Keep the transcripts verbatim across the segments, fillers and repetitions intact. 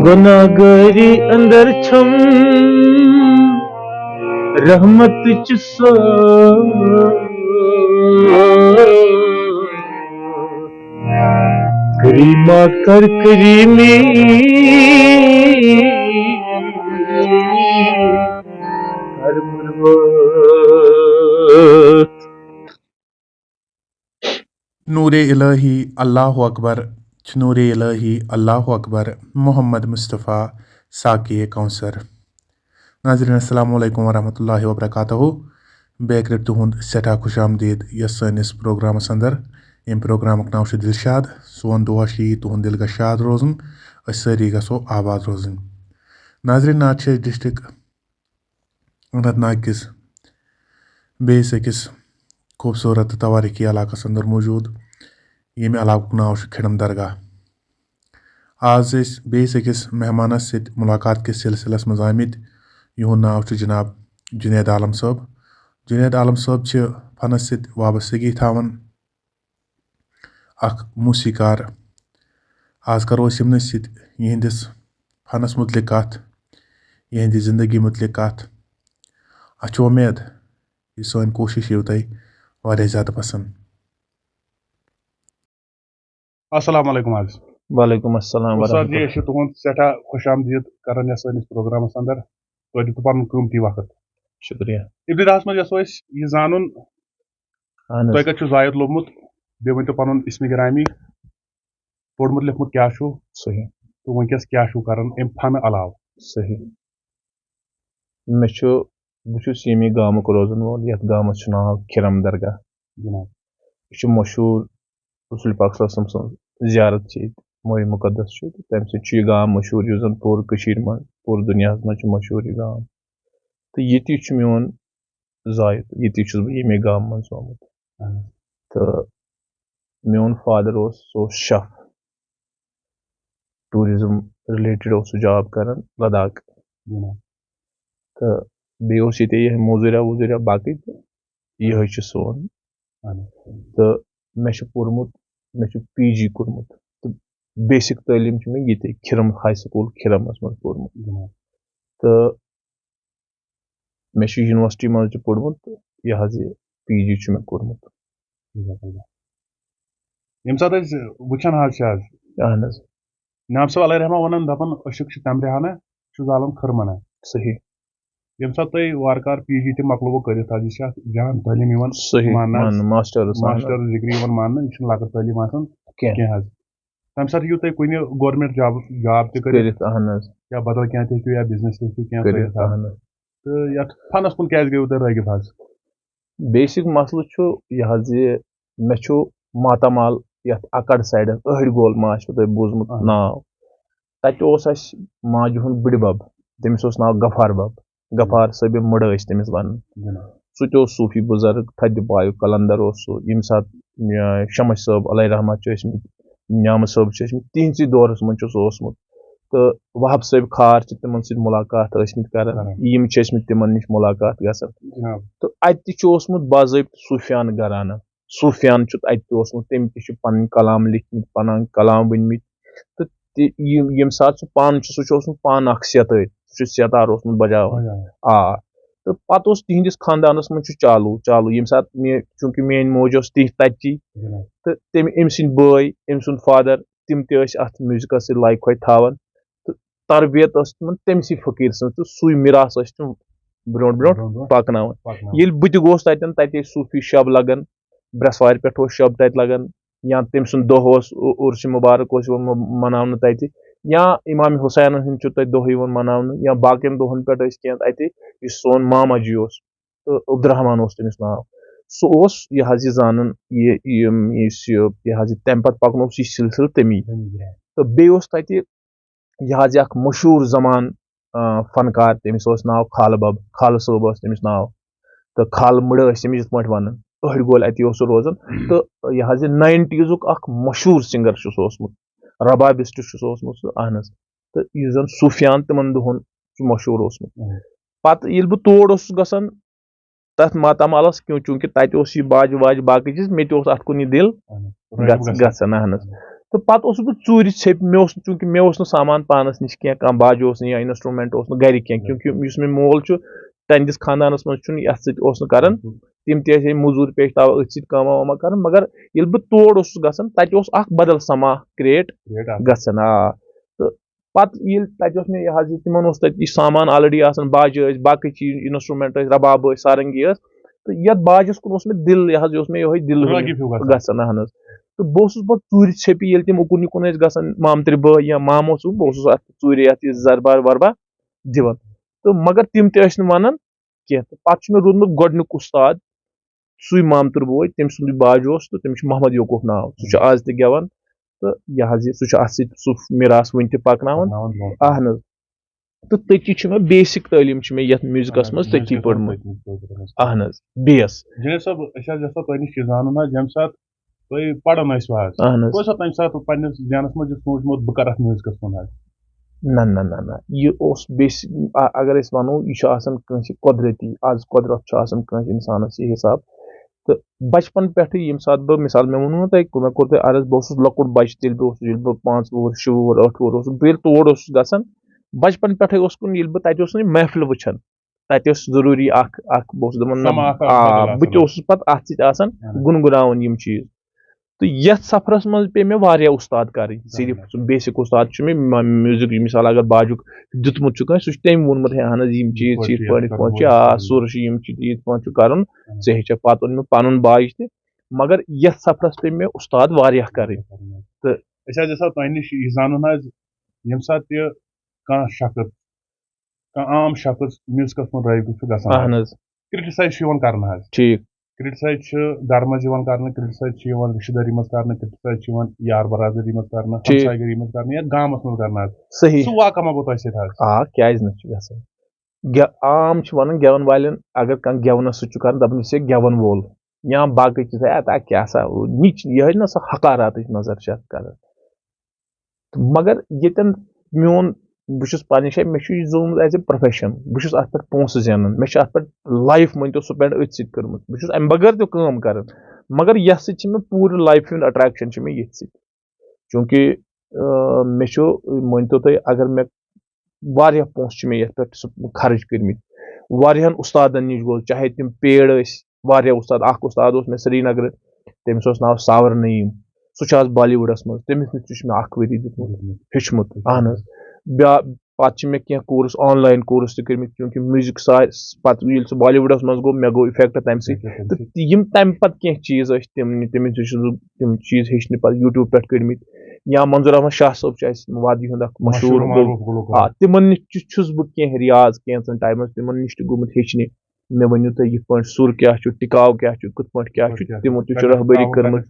گناہگاری اندر چھم، رحمت چ سو۔ کریمہ کر کریمی، کر مرحمت۔ نورِ الٰہی، اللہ اکبر، چھُ نورِ الٰہی، اللہ اکبر، محمد مصطفیٰ، ساقی کوثر۔ ناظرین، السلام علیکم ورحمۃ اللہ وبرکاتہ۔ بیٚیہِ اَکہِ لَٹہِ تُہُنٛد سٮ۪ٹھاہ خۄش آمدید یَتھ سٲنِس پروگرامَس اندر۔ ییٚمہِ پروگرامُک ناو چھُ دِلشاد۔ سون دُعا چھُ یی تُہُنٛد دِل گژھِ شاد روزُن، أسۍ سٲری گژھو آباد روزٕنۍ۔ ناظرین، آز چھِ أسۍ ڈسٹرکٹ اننت ناگ کِس بیٚیِس أکِس خوٗبصوٗرت تہٕ توٲریٖخی علاقَس اندر موجود، ییٚمہِ علاقُک ناو چھُ کھِڈم درگاہ۔ آز چھِ أسۍ بیٚیِس أکِس مہمانَس سۭتۍ مُلاقات کِس سلسلس منٛز آمٕتۍ۔ یِہُنٛد ناو چھُ جناب جنید عالم صٲب۔ جنید عالم صٲب چھِ فنَس سۭتۍ وابستگی تھاوان، اکھ موسیقار۔ آز کرو أسۍ یِمنٕے سۭتۍ یِہنٛدِس فنَس مُتعلِق کَتھ، یِہنٛدِ زندگی مُتعلِق کَتھ۔ اَسہِ چھِ وۄمید، یہِ سٲنۍ کوٗشِش یِیو تۄہہِ واریاہ زیادٕ پسنٛد۔ السلام علیکم حظ۔ وعلیکم السلام اُستاد جی، ورحمۃ اللہ۔ أسۍ چھِ تُہُنٛد سٮ۪ٹھاہ خۄش آمدید کران یَتھ سٲنِس پروگرامَس اندر۔ تُہۍ دِتوٗ پَنُن قۭمتی وقت۔ شُکریہ۔ ابتداہَس منٛز یَژھو أسۍ یہِ زانُن، اہن حظ۔ تۄہہِ کَتہِ چھُو زایَد لوٚبمُت؟ بیٚیہِ ؤنۍتو پَنُن اسمِ گرامی، پوٚرمُت لیوٚکھمُت کیٛاہ چھُو؟ صحیح۔ تہٕ وٕنکیٚس کیٛاہ چھُو کران اَمہِ فنہٕ علاوٕ؟ صحیح۔ مےٚ چھُ، بہٕ چھُس ییٚمی گامُک روزَن وول، یَتھ گامَس چھُ ناو کھِرَم درگاہ۔ جِناب۔ یہِ چھُ مشہوٗر رسول پاک صلی اللہ علیہ وسلم سٕنٛز زیارت چھِ ییٚتہِ، مویہِ مُقدس چھُ، تہٕ تَمہِ سۭتۍ چھُ یہِ گام مشہوٗر، یُس زَن پوٗرٕ کٔشیٖرِ منٛز، پوٗرٕ دُنیاہَس منٛز چھُ مشہوٗر یہِ گام۔ تہٕ ییٚتی چھُ میون زایہِ، ییٚتی چھُس بہٕ ییٚمے گامہٕ منٛز زامُت۔ اہن حظ۔ تہٕ میون فادر اوس، سُہ اوس شَف، ٹوٗرِزٕم رِلیٹِڈ اوس سُہ جاب کران لداخ۔ جِناب۔ تہٕ بیٚیہِ اوس ییٚتہِ یِہوٚے موزوٗریا ووزوٗریا باقٕے، تہٕ یِہوٚے چھُ سون۔ اہن حظ۔ تہٕ مےٚ چھُ پوٚرمُت، مےٚ چھُ پی جی کوٚرمُت، تہٕ بیسِک تعلیٖم چھِ مےٚ ییٚتہِ کھِرم ہاے سکوٗل کھِرمس منٛز پوٚرمُت۔ جِناب۔ تہٕ مےٚ چھُ یونیورسٹی منٛز تہِ پوٚرمُت، تہٕ یہِ حظ یہِ پی جی چھُ مےٚ کوٚرمُت۔ جزاک اللہ۔ ییٚمہِ ساتہٕ أسۍ وٕچھان حظ چھِ آز، اہن حظ۔ ناب صٲب علیہ رحمہ وَنان، دَپان، عشق چھُ تَمہِ رِہانہ، چھُ زالان کھٔرمَنہ۔ صحیح۔ ییٚمہِ ساتہٕ تۄہہِ وارٕ کارٕ پی جی تہِ مۄکلووٕ کٔرِتھ، حظ یہِ چھِ اَتھ جان تعلیٖم یِوان صحیح، ماننہٕ، ماننہٕ، ماسٹٲرٕس، اہن حظ۔ ماسٹٲرٕس ڈگری یِوان ماننہٕ، یہِ چھُنہٕ لۄکٕٹ تعلیٖم آسان کینٛہہ۔ کینٛہہ حظ۔ تَمہِ ساتہٕ ہیٚکِو تُہۍ کُنہِ گورمٮ۪نٹ جاب، جاب تہِ کٔرِتھ، کٔرِتھ، اہن حظ۔ یا بدل کینٛہہ تہِ ہیٚکِو، یا بِزنِس تہِ ہیٚکِو کینٛہہ کٔرِتھ، کٔرِتھ حظ۔ اہن حظ۔ تہٕ یَتھ فنَس کُن کیٛازِ گٔیوٕ تُہۍ رٲغِب حظ؟ بیسِک مسلہٕ چھُ یہِ حظ، یہِ مےٚ چھُ ماتامال یَتھ اَکَڑ سایڈَس، أہٕڑ گول ما آسِوٕ تۄہہِ بوٗزمُت اہن۔ ناو؟ تَتہِ اوس اَسہِ ماجہِ ہُنٛد بٕڈِ بَب، تٔمِس اوس ناو غفار بَب۔ غفار صٲبہِ مٕڑٕ ٲسۍ تٔمِس وَنان۔ جِناب۔ سُہ تہِ اوس صوٗفی بُزرگ، تھدِ پایُک قلندر اوس سُہ۔ ییٚمہِ ساتہٕ، آ، شمس صٲب علیہ رحمت چھِ ٲسمٕتۍ، نعمت صٲب چھِ ٲسمٕتۍ، تِہنٛدسٕے دورس منٛز چھُ سُہ اوسمُت۔ تہٕ وہاب صٲبۍ خار چھِ تِمن سۭتۍ مُلاقات ٲسمٕتۍ کران۔ کران۔ یِم چھِ ٲسمٕتۍ تِمن نِش مُلاقات گژھان۔ جِناب۔ تہٕ اَتہِ تہِ چھُ اوسمُت باضٲبطہٕ صوٗفیانہٕ گھرانہٕ۔ صوٗفیانہٕ چھُ اَتہِ تہِ اوسمُت، تٔمۍ تہِ چھِ پَنٕنۍ کلام لیکھمٕتۍ، پَنٕنۍ کلام ؤنمٕتۍ۔ تہٕ تہِ-، یہِ-، ییٚمہِ ساتہٕ سُہ پانہٕ چھُ، سُہ چھُ اوسمُت پانہٕ اکھ سیتٲرۍ، سُہ چھُ سیتار اوسمُت بجاوان۔ بجاوان۔ آ۔ تہٕ پتہٕ اوس تِہنٛدِس خاندانس منٛز چھُ چالوٗ، چالوٗ، ییٚمہِ ساتہٕ مےٚ، چوٗنٛکہِ میٲنۍ موج ٲس تِہنٛز تتچی، جِناب۔ تہٕ تٔمۍ، أمۍ سٕنٛدۍ بٲے، أمۍ سُنٛد فادر، تِم تہِ ٲسۍ اتھ میوٗزکس سۭتۍ لایہِ خۄش تھاوان۔ تہٕ تربیت ٲس تِمن تٔمسٕے فقیٖر سٕنٛز، تہٕ سُے میراث ٲسۍ تِم برونٛٹھ برونٛٹھ برونٛٹھ برونٛٹھ پکناوان۔ پکناوان۔ ییٚلہِ بہٕ تہِ گوس تتٮ۪ن، تتہِ ٲسۍ صوٗفی شب لگان، برٛٮ۪سوارِ پٮ۪ٹھ اوس شب تتہِ لگان، یا تٔمۍ سُنٛد دۄہ اوس، عُ-، عُرسِ مُبارک اوس یِوان مَ-، مَناونہٕ تَتہِ، یا اِمام حُسینَن ہُنٛد چھُ تَتہِ دۄہ یِوان مَناونہٕ، یا باقیَن دۄہَن پٮ۪ٹھ ٲسۍ کینٛہہ تَتہِ، یُس سون ماما جی اوس، تہٕ عبدالرحمان اوس تٔمِس ناو، سُہ اوس یہِ حظ یہِ زانان، یہِ، یہِ، یُس یہِ، یہِ حظ یہِ تَمہِ پَتہٕ پَکنوو سُہ یہِ سِلسِلہٕ تٔمی۔ تٔمی، آ۔ تہٕ بیٚیہِ اوس تَتہِ یہِ حظ یہِ اکھ مشہوٗر زمان، آ، فنکار، تٔمِس اوس ناو خالہٕ بب، خالہٕ صٲب اوس تٔمِس ناو، تہٕ خالہٕ مٕڑٕ ٲسۍ تٔمِس یِتھ پٲٹھۍ وَنان، أہٕڑ گول اَتی اوس سُہ روزان۔ تہٕ یہِ حظ یہِ ناینٹیٖزُک اکھ مشہوٗر سِنگر چھُ سُہ اوسمُت، ربابِسٹ چھُ سُہ اوسمُت سُہ، اہن حظ۔ تہٕ یُس زَن صوٗفیان تِمن دۄہن چھُ مشہوٗر اوسمُت۔ اہن۔ پتہٕ ییٚلہِ بہٕ تور اوسُس گژھان، تَتھ ماتامالَس کیوں، چوٗنٛکہِ تَتہِ اوس یہِ باجہِ واجہِ باقٕے چیٖز، مےٚ تہِ اوس اَتھ کُن یہِ دِل راغب گژھ- گژھان۔ گژھان، اہن حظ۔ تہٕ پَتہٕ اوسُس بہٕ ژوٗرِ ژھیٚپہِ، مےٚ اوس نہٕ، چوٗنٛکہِ مےٚ اوس نہٕ سامان پانَس نِش کینٛہہ، کانٛہہ باجہِ اوس نہٕ یا اِنَسٹرٛوٗمٮ۪نٛٹ اوس نہٕ گَرِ کینٛہہ، کیونٛکہِ یُس مےٚ مول چھُ، تِہنٛدِس خانٛدانَس منٛز چھُنہٕ یَتھ سۭتۍ اوس نہٕ کَران۔ بِلکُل۔ تِم تہِ ٲسۍ ہے موٚزوٗرۍ پیش تاوان أتھۍ سۭتۍ کٲمہ وٲمہ کَران، مگر ییٚلہِ بہٕ تور اوسُس گژھان، تَتہِ اوس اَکھ بدل سما کریٹ کریٹ اَکھ۔ گژھان۔ آ، تہٕ پَتہٕ ییٚلہِ تَتہِ اوس مےٚ یہِ حظ یہِ، تِمَن اوس تَتہِ یہِ سامان آلریڈی آسان، باجہِ ٲسۍ، باقٕے چیٖز، اِنَسٹرٛوٗمٮ۪نٛٹ ٲسۍ، رَباب ٲسۍ، سارنٛگی ٲس۔ تہٕ یَتھ باجَس کُن اوس مےٚ دِل، یہِ حظ یہِ اوس مےٚ یِہوٚے دِل راغب ہیوٗ گژھان۔ گژھان، اہن حظ۔ تہٕ بہٕ اوسُس پَتہٕ ژوٗرِ ژھیٚپہِ، ییٚلہِ تِم اُکُن یِکُن ٲسۍ گژھان، مامتٕرۍ بٲے یا مامہٕ اوسُس، بہٕ اوسُس اَتھ ژوٗرِ یَتھ یہِ زَربار وَربار دِوان۔ تہٕ مگر تِم تہِ ٲسۍ نہٕ وَنان کینٛہہ۔ تہٕ پَتہٕ چھُ مےٚ روٗدمُت گۄڈٕنیُک اُستاد، سُے مامتُر بوے، تٔمۍ سُنٛدُے باجہِ اوس تہٕ تٔمِس چھُ محمد یعقوب ناو۔ سُہ چھُ آز تہِ گٮ۪وان۔ تہٕ یہِ حظ یہِ، سُہ چھُ اَتھ سۭتۍ سُہ میٖراث وٕنہِ تہِ پَکناوان۔ پَکناوان برونٛہہ کُن۔ اَہن حظ۔ تہٕ تٔتی چھُ مےٚ بیسِک تعلیٖم چھِ مےٚ یَتھ میوٗزِکَس اَہن حظ، منٛز تٔتی میوٗزِکَس منٛز پٔرمٕژ۔ تٔتی پٔرمٕژ۔ اَہن حظ، بیس۔ جنید صٲب، أسۍ حظ یَژھو تۄہہِ نِش یہِ زانُن حظ، ییٚمہِ ساتہٕ تُہۍ پَران ٲسِو حظ، اَہن حظ۔ تُہۍ ٲسوا تَمہِ ساتہٕ پنٛنِس ذہنَس منٛز یہِ سوٗنٛچمُت، بہٕ کَرٕ اَتھ میوٗزِکَس کُن حظ؟ نہ، نہ، نہ، نہ۔ یہِ اوس بیسِک، اَ-، اگر أسۍ وَنو، یہِ چھُ آسان کٲنٛسہِ قۄدرٔتی۔ آز قۄدرَت چھُ آسان کٲنٛسہِ اِنسانَس یہِ حِساب۔ تہٕ بَچپَن پٮ۪ٹھٕے ییٚمہِ ساتہٕ بہٕ، مِثال، مےٚ ووٚنوُ نہ تۄہہِ، مےٚ کوٚر تۄہہِ عرض، بہٕ اوسُس لۄکُٹ بَچہٕ تیٚلہِ، بہٕ اوسُس، ییٚلہِ بہٕ پانٛژھ وُہُر، شےٚ وُہُر، ٲٹھ وُہُر اوسُس، بہٕ ییٚلہِ تور اوسُس گژھان، بَچپَن پٮ۪ٹھَے اوس کُن، ییٚلہِ بہٕ تَتہِ اوسُس نہٕ یہِ محفِل وٕچھان، تَتہِ اوس ضروٗری اَکھ، اَکھ، بہٕ اوسُس دَپان، نہ، سما اَکھ آ، اَکھ بہٕ تہِ بدل اوسُس پَتہٕ اَتھ سۭتۍ آسان، اہن حظ۔ گُنگُناوان یِم چیٖز۔ تہٕ یَتھ سفرَس منٛز پیٚیہِ مےٚ واریاہ اُستاد کَرٕنۍ۔ صرف اہن حظ۔ سُہ بیسِک اُستاد چھُ مےٚ، مےٚ میوٗزِک، مِثال، اگر باجُک دیُتمُت چھُ کٲنٛسہِ، سُہ چھُ تٔمۍ ووٚنمُت، ہے، اہن حظ، یِم یِتھ چیٖز پٲٹھۍ چھِ یِتھ چھِ، یِتھ پٲٹھۍ پٲٹھۍ چھِ، پٲٹھۍ آ، چھِ۔ سُر چھُ، یِم چھِ، یِتھ پٲٹھۍ چھُ کَرُن، اہن حظ۔ ژےٚ ہیٚچھَکھ۔ پَتہٕ اوٚن مےٚ پَنُن باج تہِ، مگر یَتھ سفرَس پیٚیہِ مےٚ اُستاد واریاہ کَرٕنۍ۔ تہٕ أسۍ حظ یَژھو تۄہہِ نِش یہِ زانُن حظ، ییٚمہِ ساتہٕ تہِ کانٛہہ شخص، کانٛہہ عام شخص میوٗزکَس کُن رٲغب چھُ گژھان حظ۔ اہن حظ۔ کرٹیسائز چھُ یِوان کرنہٕ حظ۔ ٹھیٖک۔ کرٹیسائز چھُ گرٕ منٛز یِوان کرنہٕ، کرٹیسائز چھُ یِوان رشتہٕ دٲری منٛز کرنہٕ، کرٹیسائز چھُ یِوان یار برادری منٛز کرنہٕ، ٹھیٖک۔ ہمسایہِ گٔری منٛز کرنہٕ یا گامَس منٛز کرنہٕ حظ۔ صحیح۔ سُہ واقعہ ما گوٚو تۄہہِ سۭتۍ حظ؟ آ، کیٛازِ نہٕ چھُ گژھان؟ گے-، عام چھِ وَنان گٮ۪وَن والٮ۪ن، اگر کانٛہہ گٮ۪ونَس سۭتۍ چھُ کَران، دَپان، "یہِ چھِ گٮ۪وَن وول یا باقٕے چیٖز، ہے، اَتھ کیٛاہ سا، نِچ-، یِہوٚے نہ سا حقاراتٕچ نظر چھِ اَتھ کَران۔" تہٕ مگر ییٚتٮ۪ن میون، بہٕ چھُس پَنٕنہِ جایہِ، مےٚ چھُ یہِ زوٗمُت as a profession، بہٕ چھُس اَتھ پٮ۪ٹھ پونٛسہٕ زینان، مےٚ چھِ اَتھ پٮ۪ٹھ life مٲنۍ تو spend أتھۍ سۭتۍ کٔرمٕژ، بہٕ چھُس اَمہِ بغٲر تہِ کٲم کَران، مگر یَتھ سۭتۍ چھِ مےٚ پوٗرٕ life ہُنٛد attraction چھِ مےٚ ییٚتھۍ سۭتۍ۔ چوٗنٛکہِ، آ، مےٚ چھُ، مٲنۍ تو تُہۍ، اگر مےٚ واریاہ پونٛسہٕ چھِ مےٚ یَتھ پٮ۪ٹھ سُہ خرٕچ کٔرمٕتۍ، واریاہَن اُستادَن نِش گوس، چاہے تِم paid ٲسۍ، واریاہ اُستاد، اَکھ اُستاد اوس مےٚ سرینگرٕ، تٔمِس اوس ناو ساوَر نعیٖم، سُہ چھُ آز بالی وُڈَس منٛز، تٔمِس نِش تہِ چھُ مےٚ اَکھ ؤری دیُتمُت، ہیوٚچھمُت۔ اہن حظ۔ بیا-، پَتہٕ چھِ مےٚ کینٛہہ course، online course تہِ کٔرمٕتۍ، چوٗنٛکہِ میوٗزِک سا-، پَتہٕ ییٚلہِ سُہ بالی وُڈَس منٛز گوٚو، مےٚ گوٚو effect تَمہِ سۭتۍ۔ تہٕ یِم تَمہِ پَتہٕ کینٛہہ چیٖز ٲسۍ تِم، تٔمِس نِش چھُس بہٕ تِم چیٖز ہیٚچھنہِ پَتہٕ YouTube پٮ۪ٹھ کٔرمٕتۍ۔ یا منظور احمد شاہ صٲب چھُ اَسہِ وادی ہُنٛد اکھ مشہوٗر مشہوٗر گُل-، معروٗف گُلوکار۔ آ، تِمن نِش چھُ، چھُس بہٕ کینٛہہ ریاض کینٛژن ٹایمس تِمن نِش تہِ گوٚمُت ہیٚچھنہِ۔ مےٚ ؤنِو تُہۍ یِتھ پٲٹھۍ سُر کیٛاہ چھُ، ٹِکاو کیٛاہ چھُ، کِتھ پٲٹھۍ کیٛاہ چھُ، تِمو تہِ چھُ رہبری کٔرمٕژ۔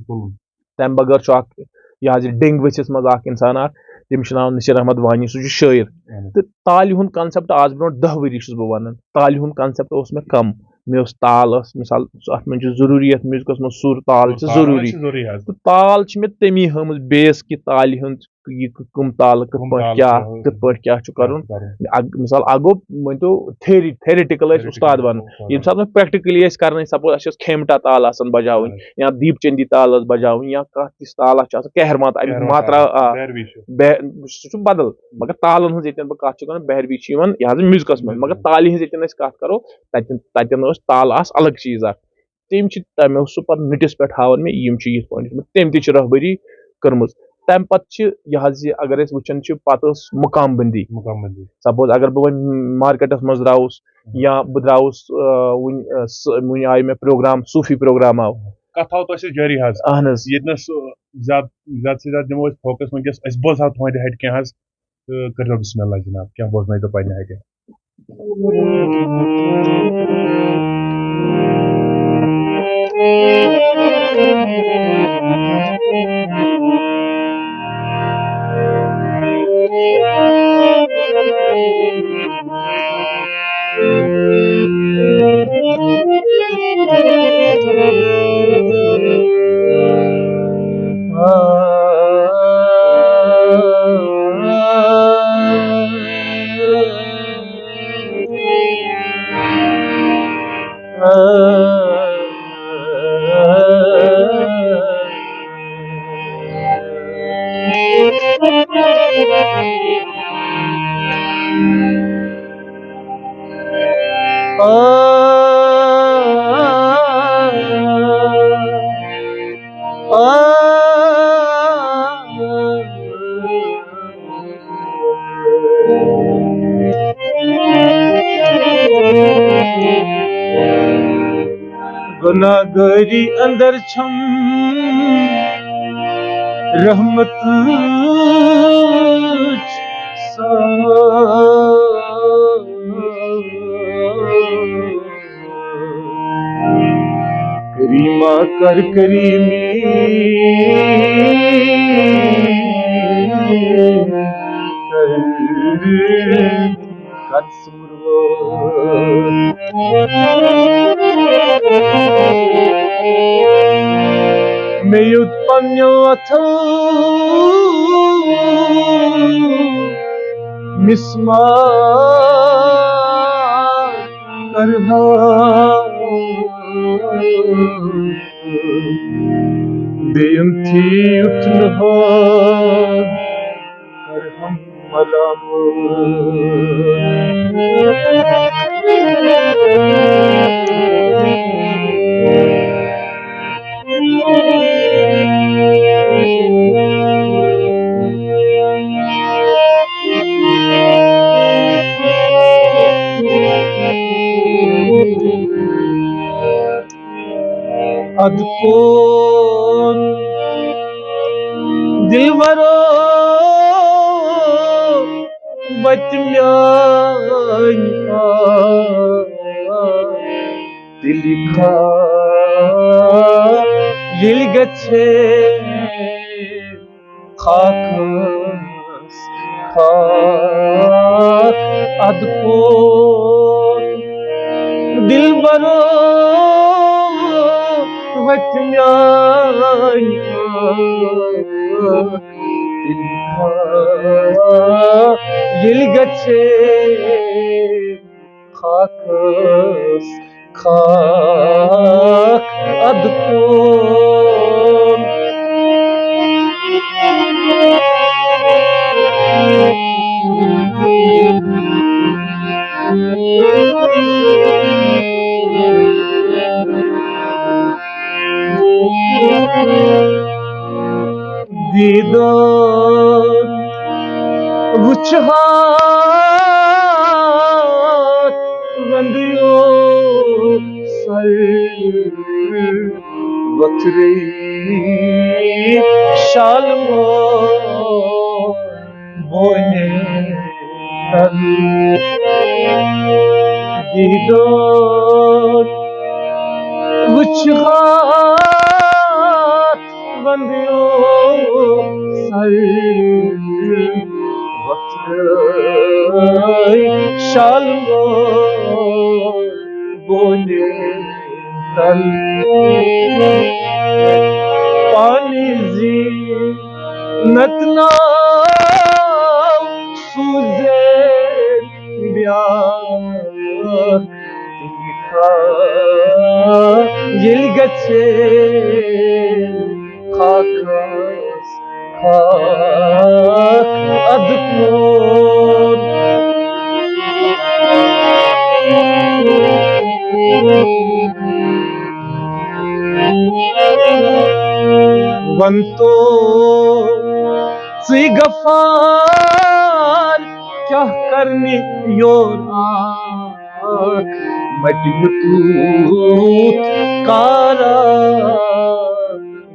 تَمہِ بغٲر چھُ اکھ، یہِ حظ یہِ ڈیٚنٛگۍ ؤژھِس منٛز اکھ اِنسان اکھ، تٔمِس چھُ ناو نصیر احمد وانی، سُہ چھُ شٲعر۔ اہن حظ۔ تہٕ تالہِ ہُنٛد concept آز برونٛٹھ دَہ ؤری چھُس بہٕ وَنان، تالہِ ہُنٛد concept اوس مےٚ کم۔ مےٚ اوس تال ٲس، مثال، سُہ، اَتھ منٛز چھُ ضروٗری، یَتھ میوٗزکَس منٛض سُر تال چھِ تال ضروٗری۔ چھِ ضروٗری حظ۔ تہٕ تال چھِ مےٚ تَمی ہٲمٕژ بیس کہِ تالہِ ہُنٛد یہِ کٕم تالہٕ کِتھ کٕم پٲٹھۍ تالہٕ کیٛاہ، چھِ، کِتھ پٲٹھۍ کیٛاہ چھُ کیٛاہ کَرُن۔ چھُ کَرُن۔ اَگ-، مثال، اَکھ گوٚو، مٲنۍ تو، theory، theoretical ٲسۍ theoretical اُستاد وَنان۔ ٲسۍ اُستاد ییٚمہِ ساتہٕ وۄنۍ practically ٲسۍ کَران، suppose اَسہِ ٲس کھیمٹا تال آسان بَجاوٕنۍ، اَہَن حظ۔ یا دیٖپ چندی تال ٲس بَجاوٕنۍ، یا کانٛہہ تِژھ تالا چھِ آسان، کہرمات، اَمیُک کہرمات ماترا، تال، آ، بھیروی چھُ۔ بہ-، سُہ چھُ بدل۔ مگر تالَن ہٕنٛز ییٚتٮ۪ن بہٕ کَتھ چھُس کَران، بھیروی چھِ یِوان، یہِ حظ میوٗزکَس منٛز۔ مگر میوٗزکَس تالہِ ہٕنٛز ییٚتٮ۪ن أسۍ کَتھ کَرو، تَتٮ۪ن، تَتٮ۪ن ٲس تال آس الگ چیٖز اَکھ۔ تٔمۍ چھِ، تٔمۍ اوس سُہ پَتہٕ نٔٹِس پٮ۪ٹھ ہاوان مےٚ، یِم چھِ یِتھ پٲٹھۍ۔ تٔمۍ تہِ چھِ رہبری کٔرمٕژ۔ تَمہِ پَتہٕ چھِ یہِ حظ یہِ، اگر أسۍ وٕچھان چھِ، پَتہٕ ٲس مُقام بندی۔ مُقام بندی۔ Suppose اگر بہٕ وۄنۍ مارکیٹَس منٛز درٛاوُس، ہُم۔ یا بہٕ درٛاوُس، آ، وٕنۍ، آ، سُہ، وٕنۍ آیہِ مےٚ پروگرام، صوٗفی پروگرام آو۔ کَتھ تھاوو تۄہہِ سۭتۍ جٲری حظ۔ اَہَن حظ۔ ییٚتہِ نَس، آ، زیادٕ، زیادٕ سے زیادٕ دِمو أسۍ focus وٕنکیٚس، أسۍ بوزہاو تُہٕنٛدِ ہَٹہِ کینٛہہ حظ۔ تہٕ کٔرۍزیو بسم اللہ جناب، کینٛہہ بوزنٲیتو پننہِ ہَٹہِ۔ آ، آ۔ گناہگاری اندر چھم رحمتٕچ سایہِ۔ کریمہ کر کریمی، کر کر سُمروو۔ مےٚ یوٚت پننیو اَتھو مسمار کرہا، بیٚیَن تھی یُتھ نہٕ ہا کرہم ملامت۔ اَدٕ کوٚر دِلبرو وَتہِ میٛانہِ آ، تیٚلہِ کھا-، ییٚلہِ گژھِ ہے خاکس خاک۔ اَدٕ کوٚر دِلبرو وَتہِ میٛانہِ آ، تیٚلہِ کھا-، ییٚلہِ گژھِ ہے خاکس خاک اَدٕ کوٚر۔ دیٖدار وٕچھِ ہا وندیو سر وتھرے شالمور بونہِ تل۔ دیٖدار وٕچھِ ہا وندیو سر وتھرے شالمور بونہِ تل۔ پانی زی نتنا سوزے بیاکھ تیکھا ییٚلہِ گژھِ خاکس خاک اَدٕ کوٚر۔ وَن تو ژٕے غفار کیٛاہ کرنہِ یور آکھ مٹہِ یوٗت کارا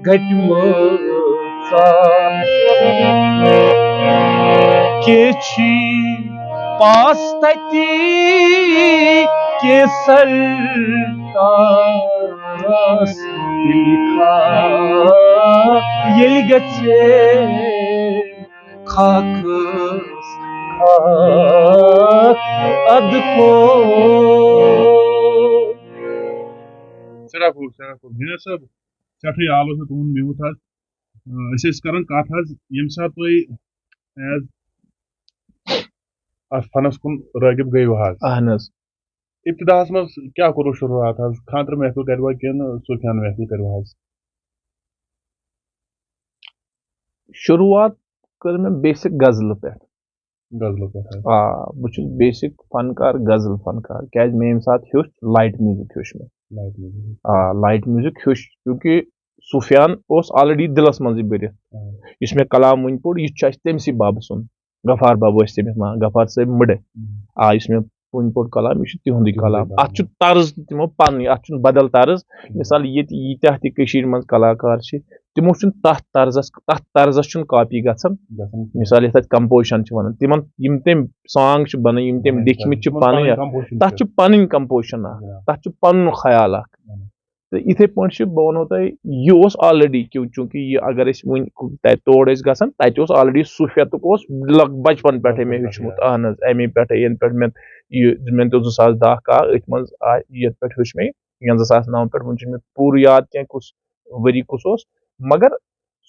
گٹہِ مٲژا۔ کیٛاہ چھی پاس تتی کیسر تاس تیکھا ییٚلہِ گژھِ خاکس خاک اَدٕ کوٚر۔ سٮ۪ٹھاہ خوٗب، سٮ۪ٹھاہ خوٗب۔ جنید صٲب، سٮ۪ٹھاہ آلو چھُ تُہُنٛد میوٗٹھ حظ۔ آ، أسۍ ٲسۍ کران کتھ حظ، ییٚمہِ ساتہٕ تُہۍ as اَتھ فنس کُن رٲغب گٔیِو حظ۔ اہن حظ۔ ابتداہس منٛز کیٛاہ کوٚروٕ شروٗعات حظ؟ خانٛدرٕ محفل کروٕ کِنہٕ صوٗفیانہٕ محفل کروٕ حظ؟ شروٗعات کٔر مےٚ بیسِک غزلہٕ پٮ۪ٹھ۔ غزلہٕ پٮ۪ٹھ حظ۔ آ، بہٕ چھُس بیسِک فنکار، غزل فنکار، کیازِ مےٚ ییٚمہِ ساتہٕ ہیوٚچھ، لایٹ میوٗزِک ہیوٚچھ مےٚ۔ Light music. آ، لایٹ میوٗزِک ہیوٚچھ، چوٗنٛکہِ سفیان اوس آلریڈی دِلس منٛزٕے بٔرِتھ۔ آ۔ یُس مےٚ کلام وٕنۍ پوٚر، یہِ تہِ چھُ اَسہِ تٔمسٕے بَبہٕ سُنٛد، غفار بَب ٲسۍ تٔمِس ناو، غفار صٲب مٕڈٕ۔ مم۔ آ، یُس مےٚ وٕنۍ پوٚر کلام، یہِ چھُ تِہُنٛدُے تِہُنٛدُے کلام۔ کلام۔ اَتھ چھُ طرز تہِ تِمو پَنٕنۍ، اَتھ چھُنہٕ بدل طرز۔ مِثال، ییٚتہِ ییٖتیٛاہ تہِ کٔشیٖرِ منٛز کلاکار چھِ، تِمو چھُنہٕ تَتھ طرزس، تَتھ طرزس چھُنہٕ کاپی گژھان۔ گژھان۔ مِثال، یَتھ اَتہِ کمپوزِشن چھِ وَنان، تِمن یِم تٔمۍ سانگ چھِ بَنٲوۍ، یِم تٔمۍ بَنٲوۍ لیٖکھمٕتۍ چھِ تِمن پَنٕنۍ، پَنٕنۍ یَتھ، composition تَتھ چھِ۔ چھِ پَنٕنۍ کمپوزِشن اَکھ، جِناب۔ تَتھ چھُ پَنُن خیال اَکھ۔ جِناب۔ تہٕ یِتھے پٲٹھۍ چھِ، بہٕ وَنو تۄہہِ، یہِ اوس آلریڈی کیوں، چوٗنٛکہِ یہِ اگر أسۍ وٕنۍ تَتہِ تور ٲسۍ گژھان، تَتہِ اوس آلریڈی صوٗفیتُک اوس لگ-، بچپن پٮ۪ٹھے مےٚ بچپن ہیوٚچھمُت۔ پٮ۪ٹھے۔ اَہن حظ، اَمے پٮ۪ٹھے، یَنہٕ پٮ۪ٹھ مےٚ یہِ، مےٚ دیُت زٕ ساس دَہ کاہ، أتھۍ منٛز آے، یَتھ پٮ۪ٹھ ہیوٚچھ مےٚ یہِ، یا زٕ ساس نَو پٮ۪ٹھ، وٕنہِ چھُنہٕ مےٚ پوٗرٕ یاد کینٛہہ کُس ؤری کُس اوس، مگر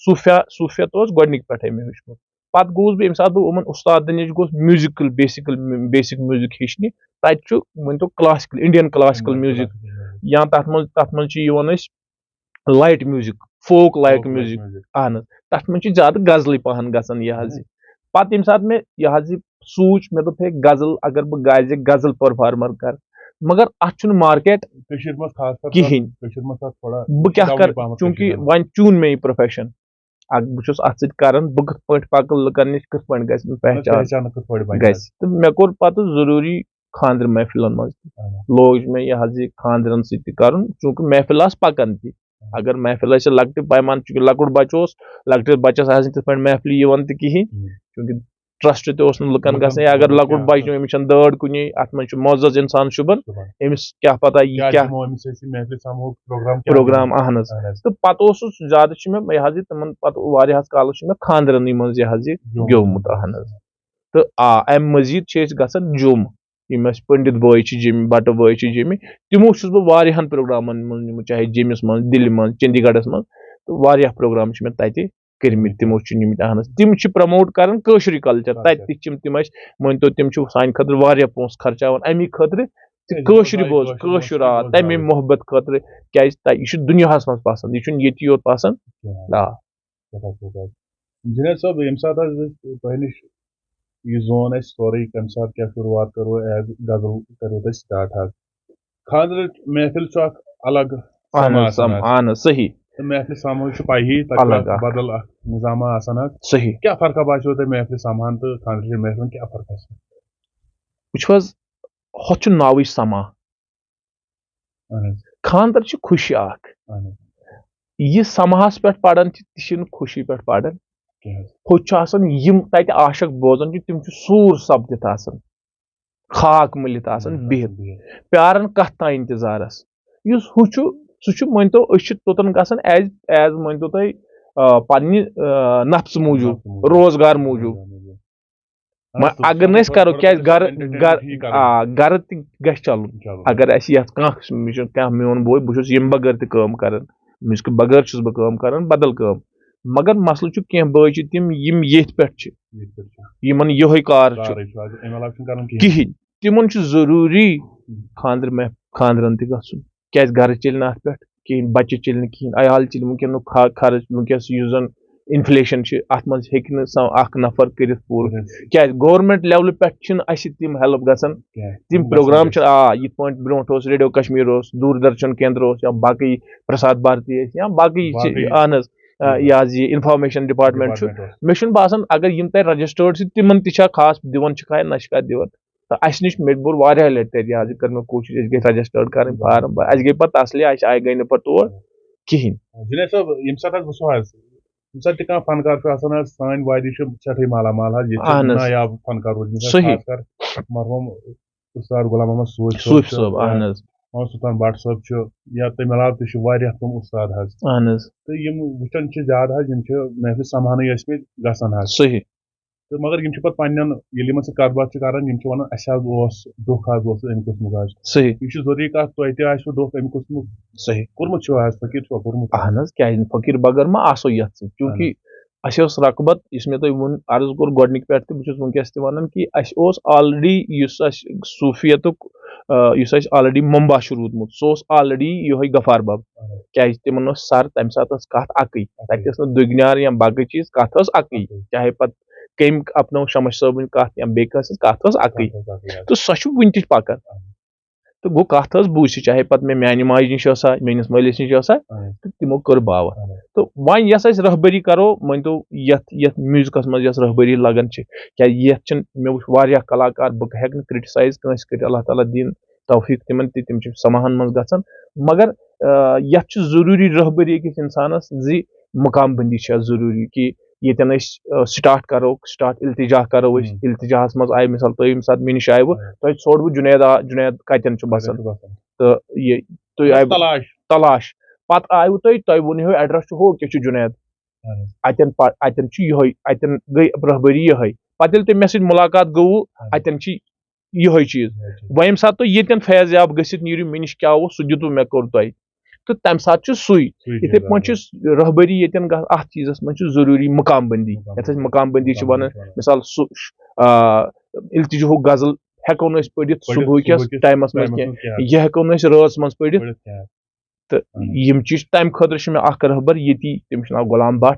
صوٗفیا-، صوٗفیت اوس گۄڈٕنِکۍ پٮ۪ٹھے مےٚ ہیوٚچھمُت۔ پتہٕ گوٚوُس بہٕ، ییٚمہِ ساتہٕ بہٕ یِمن اُستادن نِش گوٚوُس، میوٗزِکل، بیسِکل، بیسِک میوٗزِک ہیٚچھنہِ، تَتہِ چھُ، مٲنۍ تو، کلاسِکل، انڈین کلاسِکل میوٗزِک، یا تَتھ منٛز، تَتھ منٛز چھِ یِوان أسۍ light music, folk light music. اہن حظ، تَتھ منٛز چھِ زیادٕ غزلٕے پہن گژھان یہِ حظ یہِ۔ پتہٕ ییٚمہِ ساتہٕ مےٚ یہِ حظ یہِ سوٗنٛچ، مےٚ دوٚپ، ہے، غزل، اگر بہٕ گرِ غزل پرفارمر کرٕ، مگر اَتھ چھُنہٕ مارکیٹ کٔشیٖرِ منٛز خاص کر کِہیٖنۍ۔ کٔشیٖرِ منٛز چھِ اَتھ تھوڑا بہٕ کیٛاہ downٕے کرٕ؟ پہمتھ چوٗنٛکہِ کٔشیٖرِ منٛز۔ وۄنۍ چُن مےٚ یہِ پروفیشن، اکھ بہٕ چھُس اَتھ سۭتۍ کران، بہٕ کِتھ پٲٹھۍ پَکہٕ لُکن نِش، کِتھ پٲٹھۍ گژھِ مےٚ پہچان پہچان کِتھ پٲٹھۍ بَنہِ گژھِ۔ تہٕ مےٚ کوٚر پَتہٕ ضروٗری خانٛدرٕ محفلن منٛز تہِ۔ اہن۔ لوگ مےٚ یہِ حظ یہِ خانٛدرن سۭتۍ تہِ کرُن، چوٗنٛکہِ محفل آسہٕ پَکان تہِ۔ اگر محفل آسہِ لۄکٹہِ پیمانہٕ، چوٗنٛکہِ لۄکُٹ بَچہٕ اوس، لۄکٹِس بَچَس آسہِ نہٕ تِتھ پٲٹھۍ محفلہِ یِوان تہِ کِہیٖنۍ، ہُم۔ چوٗنٛکہِ ٹرسٹ تہِ اوس نہٕ لُکن لُکن گژھان، یا اگر خٲطرٕ لۄکُٹ کیٛاہ بَچہٕ چھُ، أمِس چھَنہٕ دٲڑ کُنے، اَتھ منٛز چھُ معزز اِنسان شُبان، شُبان۔ أمِس کیٛاہ پَتہ یہِ کیٛاہ کیٛاہ دِمو أمِس أسۍ یہِ محفلہِ سَمہوک پروگرام کیٛاہ پروگرام، دِمو؟ اہن حظ۔ اہن حظ۔ تہٕ پَتہٕ اوسُس زیادٕ چھُ مےٚ یہِ حظ یہِ تِمن پَتہٕ واریاہَس کالَس چھُ مےٚ خانٛدرَنٕے منٛز یہِ حظ یہِ گیومُت۔ گیومُت، اہن حظ۔ تہٕ آ، اَمہِ مٔزیٖد چھِ أسۍ گژھان جوٚم، یِم اَسہِ پنڈت بٲے چھِ جیٚمہِ، بَٹہٕ بٲے چھِ جیٚمہِ، تِمو چھُس بہٕ واریاہَن پروگرامَن منٛز نِمُت، چاہے جیٚمِس منٛز، دِلہِ منٛز، چندی گڑھَس منٛز، تہٕ واریاہ پروگرام چھِ مےٚ تَتہِ کٔرمٕتۍ، تِمو چھِ نِمٕتۍ۔ اہن حظ، تِم چھِ پرموٹ کران کٲشرُے کلچر۔ تَتہِ تہِ چھِ تِم، تِم اَسہِ، مٲنۍ تو، تِم چھِ سانہِ خٲطرٕ واریاہ پونٛسہٕ خرچاوان اَمی خٲطرٕ، تہٕ کٲشرِ بوز، کٲشُر آ، تَمے محبت خٲطرٕ، کیازِ تہ-، یہِ چھُ دُنیاہَس منٛز پسنٛد، یہِ چھُنہٕ ییٚتی یوت پسنٛد۔ آ۔ جنید صٲب، ییٚمہِ ساتہٕ حظ أسۍ تۄہہِ نِش یہِ زون اَسہِ سورُے، کَمہِ ساتہٕ کیٛاہ شروٗعات کٔروٕ as غزل کٔروٕ تۄہہِ start حظ؟ خانٛدرٕچ محفِل چھُ اکھ الگ اہن سما حظ، آسان سم-، حظ۔ اہن حظ، صحیح۔ تہٕ محفِل سماہٕچ چھُ پَیی، تَتہِ چھُ الگ اکھ اکھ۔ بدل اکھ نظامہ آسان حظ۔ صحیح۔ کیٛاہ فرقہ باسیو تۄہہِ محفِل سماہن تہٕ خانٛدرٕچ محفِلن، کیٛاہ فرقہ چھِ؟ وٕچھِو حظ، ہۄتھ چھُ ناوٕے سما۔ اہن حظ، خانٛدر چھِ خوشی اکھ۔ اہن حظ۔ یہِ سماہس پٮ۪ٹھ پران چھِ، تہِ چھِنہٕ خوشی پٮ۪ٹھ پران۔ کیٛاہ حظ؟ ہُتہِ چھُ آسان، یِم تتہِ عاشق بوزان چھِ، تِم چھِ سوٗر سپدِتھ آسان، خاک مٔلِتھ آسان بِہِتھ، پیاران کتھ تام انتظارس۔ یُس ہُہ چھُ، سُہ چھُ، مٲنۍ تو، أسۍ چھِ توٚتن گژھان as, as مٲنۍ تو تُہۍ، آ، پننہِ، آ، نفژٕ موٗجوٗب، نفژٕ موٗجوٗب۔ روزگار موٗجوٗب۔ موٗجوٗب۔ مگر اگر نہٕ أسۍ کرو، کیازِ گرٕ، گرٕ، آ، گرٕ تہِ گژھِ چلُن۔ اگر اَسہِ یَتھ کانٛہہ، مےٚ چھُ کانٛہہ میون بوے، بہٕ چھُس ییٚمہِ بغٲر تہِ کٲم کران، میوٗزکہٕ بغٲر چھُس بہٕ کٲم کران، بدل کٲم۔ مگر مسلہٕ چھُ، کینٛہہ بٲے چھِ تِم، یِم ییٚتھۍ پٮ۪ٹھ چھِ، یِمن یِہوٚے کار چھُ، کِہیٖنۍ۔ تِمن چھُ ضروٗری خانٛدر مح-، خانٛدرن تہِ گژھُن، کیازِ گرٕ چلہِ نہٕ اَتھ پٮ۪ٹھ کِہیٖنۍ، بچہِ چلہِ نہٕ کِہیٖنۍ، عیال چلہِ، وٕنکیٚنُک خا-، خرٕچ، وٕنکیٚس یُس زن انفلیشن چھِ، اتھ منٛز ہیٚکہِ نہٕ سا اکھ نفر کٔرِتھ پوٗرٕ۔ کیازِ گورنمنٹ لیولہِ پٮ۪ٹھ چھِنہٕ اسہِ تِم ہیلپ گژھان، تِم پروگرام چھِ، آ، یِتھ پٲٹھۍ برونٛٹھ اوس ریڈیو کشمیر، اوس دوردرشن کیندر، اوس یا باقٕے پرسار بھارتی ٲسۍ یا باقٕے چھِ، اہن حظ، آ، یہِ حظ یہِ انفارمیشن ڈپارٹمنٹ چھُ۔ مےٚ چھُنہٕ باسان اگر یِم تۄہہِ رجسٹٲرڈ چھِ، تِمن تہِ چھا خاص دِوان چھِ کھاے نہ چھِ کھاے دِوان۔ تہٕ اسہِ نِش، مےٚ تہِ بوٚر واریاہ لٹہِ تتہِ یہِ حظ یہِ کٔر مےٚ کوٗشش، أسۍ گٔے رجسٹٲرڈ کرٕنۍ فارم، اسہِ گٔے پتہٕ تسلی، اسہِ آیہِ گٔے نہٕ پتہٕ تور کِہینۍ۔ جنید صٲب، ییٚمہِ ساتہٕ حظ وٕچھو حظ، ییٚمہِ ساتہٕ تہِ کانٛہہ فنکار چھُ آسان حظ، سٲنۍ وادی چھِ سٮ۪ٹھٕے مالا مال حظ، ییٚتہِ چھِ اہن حظ۔ نایاب فنکار روٗدمٕتۍ حظ، صحیح۔ خاص کر مرحوم استاد غلام محمد صوفی صٲب صوفی چھُ، صٲب، یا اہن حظ۔ محمد سلطان بٹ صٲب چھُ، یا تَمہِ علاوٕ تہِ چھِ واریاہ تِم استاد حظ۔ اہن حظ۔ تہٕ یِم وٕچھان چھِ زیادٕ حظ، یِم چھِ محفِل سماہنٕے ٲسمٕتۍ گژھان حظ۔ صحیح۔ تہٕ مگر یِم چھِ پتہٕ پننٮ۪ن، ییٚلہِ یِمن سۭتۍ کتھ باتھ چھِ کران، یِم چھِ ونان، اسہِ حظ اوس دُکھ حظ اوس امہِ قٕسمُک حظ۔ صحیح۔ یہِ چھُ ضروٗری کتھ، تۄہہِ تہِ آسِوٕ دُکھ امہِ قٕسمُک۔ صحیح۔ کوٚرمُت چھُوا حظ، فقیٖر چھُوا کوٚرمُت؟ اہن حظ، کیازِ نہٕ؟ فقیٖر بغٲر ما آسو یتھ سۭتۍ؟ چونکہ اَسہِ اوس رغبت، یُس مےٚ تۄہہِ ووٚن، عرض کوٚر گۄڈٕنِکۍ پٮ۪ٹھ تہِ، بہٕ چھُس وٕنکیٚس تہِ وَنان کہِ اَسہِ اوس already یُس اَسہِ صوٗفیتُک، آ، یُس اَسہِ already منبع چھُ روٗدمُت، سُہ اوس already یِہوٚے غفار بب۔ اَہَن حظ۔ کیٛازِ تِمن اوس سر، تَمہِ ساتہٕ ٲس کَتھ اَکٕے، اَکٕے۔ تَتہِ ٲس نہٕ دُگنیار یا باقٕے چیٖز، کَتھ ٲس اَکٕے۔ اَکٕے۔ چاہے پَتہٕ کٔمۍ اَپنٲو شمس صٲبٕنۍ کَتھ یا بیٚیہِ کٲنٛسہِ ہٕنٛز کَتھ ٲس اَکٕے۔ کَتھ ٲس اَکٕے حظ۔ تہٕ سۄ چھِ وٕنہِ تہِ پَکان۔ اَہَن۔ تہٕ گوٚو کَتھ ٲس بوٗزِتھ، چاہے پَتہٕ مےٚ میٛانہِ ماجہِ نِش ٲسا، میٛٲنِس مٲلِس نِش ٲسا، اَہَن۔ تہٕ تِمو کٔر باوَتھ۔ اَہَن۔ تہٕ وۄنۍ یۄس اَسہِ رہبری کَرو، مٲنۍ تو یَتھ، یَتھ میوٗزکَس منٛز یۄس رہبری لَگان چھِ، کیٛازِ یَتھ چھِنہٕ، مےٚ وُچھ واریاہ کلاکار، بہٕ ہٮ۪کہٕ نہٕ criticize کٲنٛسہِ کٔرِتھ، اللہ تعالیٰ دِیِن توفیٖق تِمَن تہِ، تِم چھِ سماہَن منٛز گژھان، مگر، آ، یَتھ چھِ ضروٗری رہبری أکِس اِنسانَس زِ مقام بندی چھےٚ ضروٗری کہِ ییٚتٮ۪ن أسۍ، آ، start کَرو، start التجا کَرو أسۍ، ہُم۔ التجاہَس منٛز آیہِ مِثال تۄہہِ ییٚمہِ ساتہٕ مےٚ نِش آیوٕ، ہُم۔ تۄہہِ ژھوٚٹوٕ جُنید آ-، جُنید کَتٮ۪ن چھُ بَسان۔ کَتٮ۪ن چھُ بَسان؟ تہٕ یہِ، تُہۍ یہِ آیوٕ تلاش۔ تلاش۔ پَتہٕ آیوٕ تۄہہِ، تۄہہِ ووٚنوٕ address چھُ ہُہ، کیٛاہ چھُ جُنید؟ اَہَن حظ۔ اَتٮ۪ن پَ-، اَتٮ۪ن چھُ یِہوٚے، اَتٮ۪ن گٔے رہبری یِہوٚے۔ پَتہٕ ییٚلہِ تُہۍ مےٚ سۭتۍ مُلاقات گوٚوٕ، اَہَن حظ۔ اَتٮ۪ن چھِ یِہوٚے چیٖز۔ یِہوٚے چیٖز۔ وۄنۍ ییٚمہِ ساتہٕ تُہۍ ییٚتٮ۪ن فیض یاب گٔژھِتھ نیٖرِو، مےٚ نِش کیٛاہ اوس، سُہ دیُتوٕ مےٚ، کوٚر تۄہہِ۔ تہٕ تَمہِ ساتہٕ چھُ سُے۔ سُے یِتھَے چیٖز پٲٹھۍ چھُ اَہَن حظ۔ رہبری ییٚتٮ۪ن گژھ-، اَتھ چیٖزَس منٛز چھُ ضروٗری مقام بندی۔ مقام یَتھ أسۍ بندی۔ مقام بندی چھِ مقام وَنان، بندی چھِ وَنان۔ مِثال سُہ، آ، التجاہُک غزل ہٮ۪کو نہٕ أسۍ پٔرِتھ پٔرِتھ صُبحٕکِس صُبحٕکِس ٹایمَس منٛز ٹایمَس کینٛہہ۔ منٛز کینٛہہ۔ یہِ ہٮ۪کو نہٕ أسۍ رٲژ منٛز پٔرِتھ۔ پٔرِتھ کینٛہہ۔ تہٕ اَہَن حظ۔ یِم چیٖز چھِ، تَمہِ خٲطرٕ چھُ مےٚ اَکھ رہبر ییٚتی، تٔمِس چھُ ناو غلام بٹ۔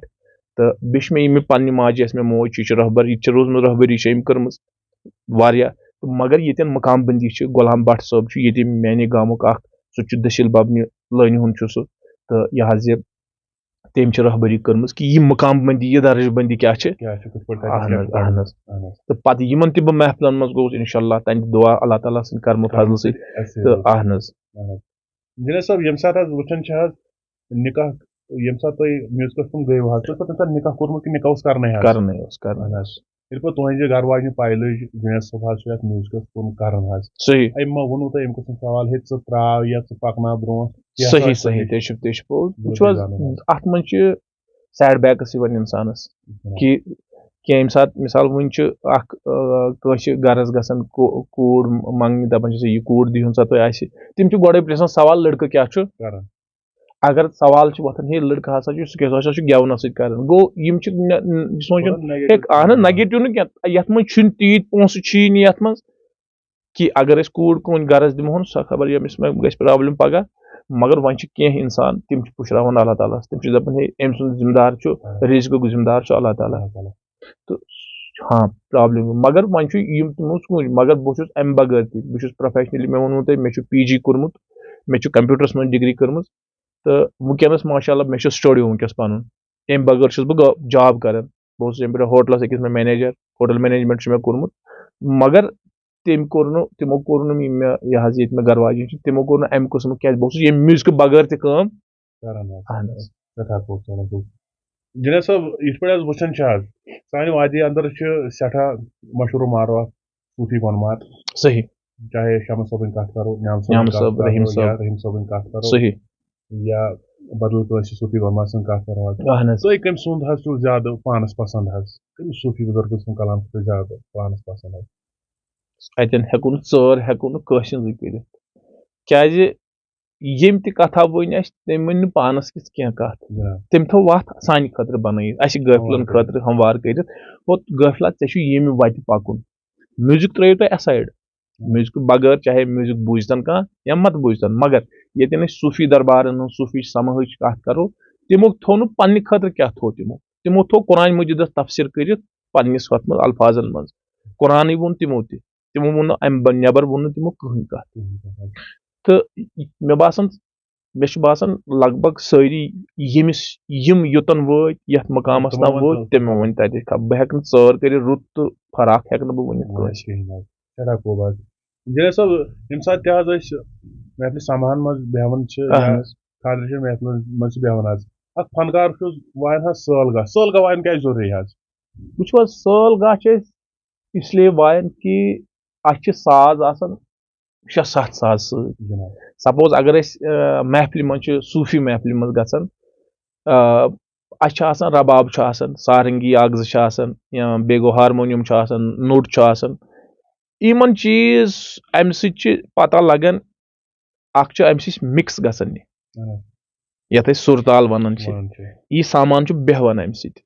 تہٕ بیٚیہِ چھِ مےٚ یِم پنٛنہِ ماجہِ، یۄس مےٚ موج چھِ، یہِ چھِ رہبر، یہِ تہِ چھِ روٗزمٕژ رہبری چھِ أمۍ کٔرمٕژ واریاہ۔ تہٕ مگر ییٚتٮ۪ن مقام بندی چھِ، غلام بٹ صٲب چھِ ییٚتہِ میٛانے گامُک اَکھ، سُہ تہِ چھُ دٔسِل ببنہِ لٲنہِ ہُنٛد چھُ سُہ۔ تہٕ یہِ حظ یہِ تٔمۍ چھِ رہبری کٔرمٕژ کہِ یہِ مقام بندی، یہِ درجہ بندی کیٛاہ چھِ۔ کیٛاہ چھِ، کِتھ پٲٹھۍ کَتہِ چھِ، اَہَن کیٛاہ حظ، چھِ اَہَن پَرُن۔ حظ۔ اَہَن حظ۔ تہٕ پَتہٕ یِمَن تہِ بہٕ محفلَن منٛز گوٚوُس، اِنشاء اللہ تَتہِ دُعا اللہ تعالیٰ سٕنٛدِ کرمہٕ فضلہٕ سۭتۍ۔ اَسہِ تہٕ سۭتۍ۔ اَہَن حظ۔ اَہَن حظ۔ جنید صٲب، ییٚمہِ ساتہٕ حظ وٕچھان چھِ حظ نِکاح، ییٚمہِ ساتہٕ تُہۍ میوٗزکَس کُن گٔیوٕ حظ، تُہۍ چھُو تَمہِ ساتہٕ نِکاح کوٚرمُت کِنہٕ نِکاح اوس کَرنَے حظ؟ کَرنَے اوس، کَرنَے۔ اَہَن حظ۔ ییٚلہِ پَتہٕ تُہٕنٛزِ گَرٕ واجنہِ پَے لٔج، جنید صٲب حظ چھُ یَتھ میوٗزکَس کُن کَران حظ۔ صحیح۔ أمۍ ما ووٚنوٕ تۄہہِ اَمہِ قٕسمُک سوال، ہے، ژٕ ترٛاو یا ژٕ پَکناو برٛونٛٹھ؟ کیٛاہ سا صحیح، آسہِ صحیح، تۄہہِ؟ تُہۍ چھِو، تُہۍ چھِو پوٚز۔ وٕچھِو حظ، بِلکُل جناب۔ اَتھ منٛز چھِ setbacks یِوان اِنسانَس۔ جناب۔ کہِ کینٛہہ ییٚمہِ ساتہٕ مِثال وٕنہِ چھُ اَکھ، آ، کٲنٛسہِ گَرَس گژھان کو-، کوٗر منٛگنہِ، دَپان چھِ، "یہِ کوٗر دِیِو سا تُہۍ اَسہِ۔" تِم چھِ گۄڈَے پرٛژھان سوال، "لٔڑکہٕ کیٛاہ چھُ؟" کَران۔ اگر سوال چھُ وۄتھان، "ہے، لٔڑکہٕ ہسا چھُ، سُہ کیٛاہ سا چھُ گٮ۪ونَس سۭتۍ کَران؟" گوٚو، یِم چھِ نہ-، نہ-، یہِ سونٛچان، تھوڑا negative ہے، اہن حظ، سونٛچان۔ Negative نہٕ کینٛہہ، یَتھ منٛز چھُنہٕ تیٖتۍ پونٛسہٕ چھِی نہٕ یَتھ منٛز۔ کہِ اگر أسۍ کوٗر کُن گَرَس دِمہون، سۄ خبر ییٚمِس ما گژھِ problem پَگاہ، مگر وۄنۍ چھِ کینٛہہ اِنسان، تِم چھِ پُشراوان اللہ تعالیٰ ہَس، تِم چھِ دَپان، "ہے، أمۍ سُنٛد ذمہٕ دار چھُ، آ۔ رِزقُک ذمہٕ دار چھُ اللہ تعالیٰ۔" اللہ تعالیٰ۔ تہٕ ہاں، problem، مگر وۄنۍ چھُ یِم تِمو ژوٗنٛٹھۍ، مگر بہٕ چھُس اَمہِ بغٲر تہِ، بہٕ چھُس professionally، مےٚ ووٚنوُ تۄہہِ، مےٚ چھُ P G کوٚرمُت، مےٚ چھُ computerس منٛز degree کٔرمٕژ، تہٕ وٕنکیٚنَس ماشاء اللہ مےٚ چھُ studio وٕنکیٚس پَنُن، اَمہِ بغٲر چھُس بہٕ گا-، job کَران، بہٕ اوسُس ییٚمہِ پٮ۪ٹھ ہوٹلَس أکِس منٛز manager، hotel management چھُ مےٚ کوٚرمُت، مگر تٔمۍ کوٚر نہٕ، تِمو کوٚر نہٕ یہِ مےٚ، یہِ حظ ییٚتہِ مےٚ گَرٕ واجِنۍ چھِ، تِمو کوٚر نہٕ اَمہِ قٕسمُک، کیٛازِ بہٕ اوسُس ییٚمہِ میوٗزکہٕ بغٲر تہِ کٲم کران حظ۔ اہن حظ۔ سٮ۪ٹھاہ خوٗبصوٗرت، خوٗب۔ جنید صٲب، یِتھ پٲٹھۍ حظ وٕچھان چھِ حظ، سانہِ وادی اندر چھِ سٮ۪ٹھاہ مشہوٗر و معروٗف صوٗفی گۄنمار۔ صحیح۔ چاہے شمس صٲبٕنۍ کتھ کرو، نعام صٲبٕنۍ نعام کتھ صٲب، کرو، رحیٖم یا صٲب۔ رحیٖم صٲبٕنۍ کتھ کرو، صحیح۔ یا بدل کٲنٛسہِ صوٗفی گۄنمار سٕنٛز کتھ کرو حظ۔ اہن حظ۔ تُہۍ کٔمۍ سُنٛد حظ چھُو زیادٕ پانس پسنٛد حظ؟ کٔمِس صوٗفی بُزرگہٕ سُنٛد کلام چھُو تۄہہِ زیادٕ پانس پسنٛد حظ؟ اتٮ۪ن ہٮ۪کو نہٕ ژٲر، ہٮ۪کو نہٕ کٲنٛسہِ ہٕنٛزٕے کٔرِتھ، کیٛازِ ییٚمۍ تہِ کتھا ؤنۍ اَسہِ، تٔمۍ ؤنۍ نہٕ پانس کِژھ کینٛہہ کتھ۔ جناب۔ تٔمۍ تھٲو وتھ سانہِ خٲطرٕ بنٲیِتھ، اَسہِ غٲفلن ہموار کٔرِتھ۔ خٲطرٕ ہموار کٔرِتھ۔ اور غٲفلا، ژےٚ چھُ ییٚمہِ وتہِ پکُن۔ Music ترٲیِو تُہۍ aside۔ Music بغٲر، چاہے music بوٗزتن کانٛہہ یا مت بوٗزتن، مگر ییٚتٮ۪ن أسۍ صوٗفی دربارن ہٕنٛز، صوٗفی سماہٕچ کتھ کرو، تِمو تھوٚو نہٕ پننہِ خٲطرٕ کیٛاہ تھوٚو تِمو۔ تِمو تھوٚو قرآن مجیدس تفسیر کٔرِتھ پننِس ہۄتھ منٛز الفاظن منٛز۔ قرآنٕے ووٚن تِمو تہِ۔ تِمو ووٚن نہٕ امہِ ب-، نٮ۪بر ووٚن نہٕ تِمو کٕہٕنۍ کتھ۔ کٕہٕنۍ کتھ۔ تہٕ مےٚ باسان، مےٚ چھُ باسان لگ بگ سٲری ییٚمِس، یِم یوٚتن وٲتۍ، یتھ مقامس تِمو تام ؤنۍ وٲتۍ، تِمو۔ تِمو ؤنۍ تتہِ۔ بہٕ ہٮ۪کہٕ نہٕ ژٲر کٔرِتھ، رُت تہٕ فراق ہٮ۪کہٕ نہٕ بہٕ ؤنِتھ ؤنِتھ کٲنٛسہِ۔ کِہیٖنۍ حظ۔ سٮ۪ٹھاہ خوٗب حظ۔ جنید صٲب، ییٚمہِ ساتہٕ تہِ حظ أسۍ محفلہِ سماہن منٛز بیٚہوان چھِ یا اہن حظ۔ خانٛدرٕ چٮ۪ن محفلن منٛز چھِ بیٚہوان حظ، اکھ فنکار چھُ وایان حظ سٲل گاہ۔ سٲل گاہ وایُن کیٛازِ ضروٗری حظ؟ وٕچھِو حظ، سٲل گاہ چھِ أسۍ اس لیے وایان کہِ اَسہِ چھِ ساز آسان شےٚ ستھ ساز سۭتۍ۔ جناب۔ Suppose اگر أسۍ، آ، محفلہِ منٛز چھِ، صوٗفی محفلہِ منٛز گژھان، آ، اَسہِ چھِ آسان رباب چھُ آسان، سارنگی اکھ زٕ چھِ آسان، یا بیٚیہِ گوٚو ہارمونیم چھُ آسان، نوٚٹ چھُ آسان۔ یِمن چیٖز، اَمہِ سۭتۍ چھِ پتہ لگان، اکھ چھُ اَمہِ سۭتۍ mix گژھان یہِ، اہن۔ یَتھ أسۍ سُر تال وَنان چھِ۔ وَنان چھِ۔ یہِ سامان چھُ بیٚہوان اَمہِ سۭتۍ۔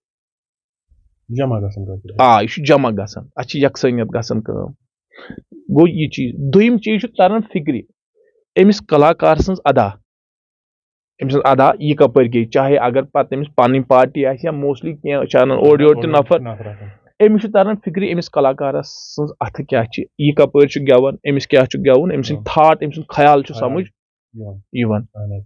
جمع گژھان کٲشِر۔ آ، یہِ چھُ جمع گژھان، اَتھ چھِ یکسٲنیت گژھان کٲم۔ گوٚو یہِ چیٖز۔ دوٚیِم چیٖز چھُ تران فِکرِ أمِس کلاکار سٕنٛز ادا، أمۍ سٕنٛز ادا یہِ کپٲرۍ گٔے، چاہے اگر پتہٕ تٔمِس پنٕنۍ پارٹی آسہِ یا موسٹلی کینٛہہ چھِ انان اورٕ یورٕ تہِ نفر، نفر آسان۔ أمِس چھُ تران فِکرِ أمِس کلاکارس سٕنٛز اتھٕ کیٛاہ چھِ، یہِ کپٲرۍ چھُ گٮ۪وان، أمِس کیٛاہ چھُ گٮ۪وُن، أمۍ سٕنٛدۍ آ۔ تھاٹ، أمۍ سُنٛد خیال چھُ خیال۔ سمجھ یِوان۔ یِوان۔ اہن حظ۔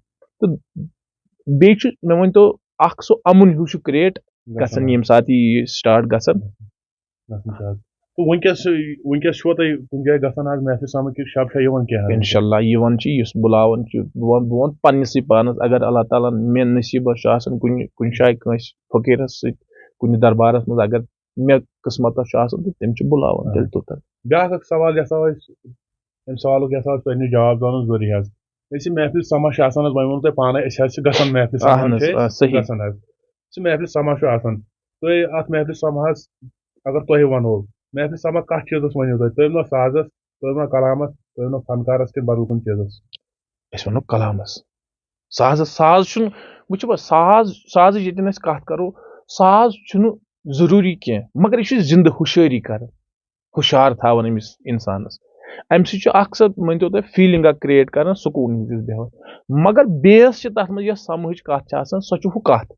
بیٚیہِ چھُ مےٚ ؤنۍ تو اکھ سُہ امُن ہیوٗ چھُ کریٹ گژھان گژھان۔ ییٚمہِ ساتہٕ یہِ سٹارٹ گژھان۔ گژھان چھُ حظ۔ تہٕ وٕنکیٚس وٕنکیٚس چھُوا تُہۍ کُنہِ جایہِ گژھان حظ محفلہِ سماع کہِ شب چھا یِوان کینٛہہ حظ؟ انشاءاللہ یِوان چھِ، یُس بُلاوان چھُ، بہٕ وَنہٕ بہٕ وَنہٕ پننِسٕے پانس، اگر اللہ تعالیٰ ہن مےٚ نصیٖبس چھُ آسان کُنہِ کُنہِ جایہِ کٲنٛسہِ فقیٖرس سۭتۍ کُنہِ دربارس منٛز، اگر مےٚ قٕسمتس چھُ آسان تہٕ تِم چھِ بُلاوان تیٚلہِ توٚتن۔ بیٛاکھ اکھ سوال یژھو أسۍ، امہِ سوالُک یژھو أسۍ تۄہہِ نِش جواب زانُن ضروٗری حظ۔ أسۍ یہِ محفل سماع چھِ آسان حظ، وۄنۍ ووٚنوُ تۄہہِ پانے، أسۍ حظ چھِ گژھان محفل سماع اہن چھِ حظ، آ، أسۍ صحیح۔ گژھان حظ۔ یُس یہِ محفل سماع چھُ آسان، تُہۍ اتھ محفل سماعس اگر تۄہہِ ونو، محفل سماع کتھ چیٖزس ؤنِو تُہۍ؟ تُہۍ ؤنوا سازس، تُہۍ ؤنوا کلامس، تُہۍ ؤنوا فنکارس کِنہٕ بدل کُنہِ چیٖزس؟ أسۍ ونو کلامس۔ سازس، ساز چھُنہٕ، وٕچھِو حظ، ساز، سازٕچ ییٚتٮ۪ن أسۍ کتھ کرو، ساز چھُنہٕ ضروٗری کینٛہہ، مگر یہِ چھُ زندٕ ہُشٲری کران، ہُشار تھاوان أمِس انسانس۔ امہِ سۭتۍ چھُ اکھ سۄ، مٲنۍ تو تُہۍ، فیلنگ اکھ کریٹ کران، سکوٗن ہیوٗ چھُس بیٚہوان۔ مگر بیس چھِ تتھ منٛز یۄس سمہٕچ کتھ چھِ آسان، سۄ چھِ ہُہ کتھ۔